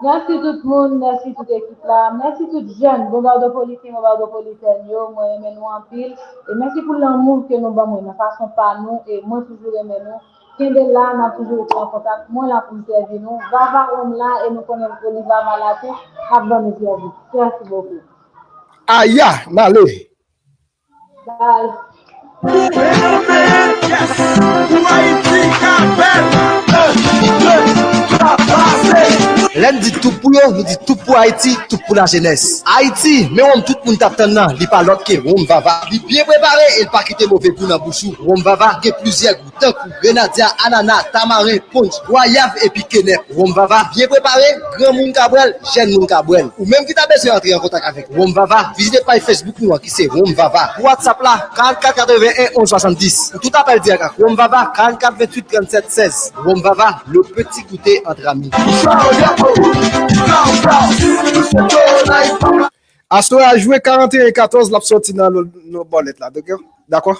Mèsi tout moun, mèsi tout ekip la, mèsi tout jèn, Bonbadopoliten, Bonbadopolitèn yo, mwen renmen nou anpil. E mèsi pou lanmou ke nou ban mwen nan fason pa nou, e mwen toujou renmen nou. Kenbe la, n ap toujou rete an kontak. Mwen la pou m sèvi nou. Vava Rhum la, e nou konnen Oliva Malato ap ban nou sèvis. Mèsi bokou. Aya, n ale. Bye. Yes, pou Ayiti ka bèl. Un, deux, trois, pase. Lè n di tout pou yo, nou di tout pou Ayiti, tout pou lajenès. Ayiti, men wonm tout moun t ap tann nan, li pa lòt ke wonm Vava. Li byen prepare e l pa kite move gou nan bouch ou. Wonm Vava gen plizyè gou, tankou grenadya, anana, tamaren, ponch, gwayav epi kenèp. Wonm Vava byen prepare, granmoun ka bwè l, jèn moun ka bwè l. Ou menm ki ta bezwen antre an kontak avèk Wonm Vava, vizite paj Facebook nou an ki se Wonm Vava. Pou WhatsApp la, karannkat katreven en onz swasanndis. Pou tout apèl dirèk ak Wonm Vava, karannkat venntuit trannsèt sèz. Wonm Vava, le petit goûter entre amis. Aswè a jwe karanteyen katòz, l ap sòti nan lo-, nan bòlèt la, dakò? Dakò?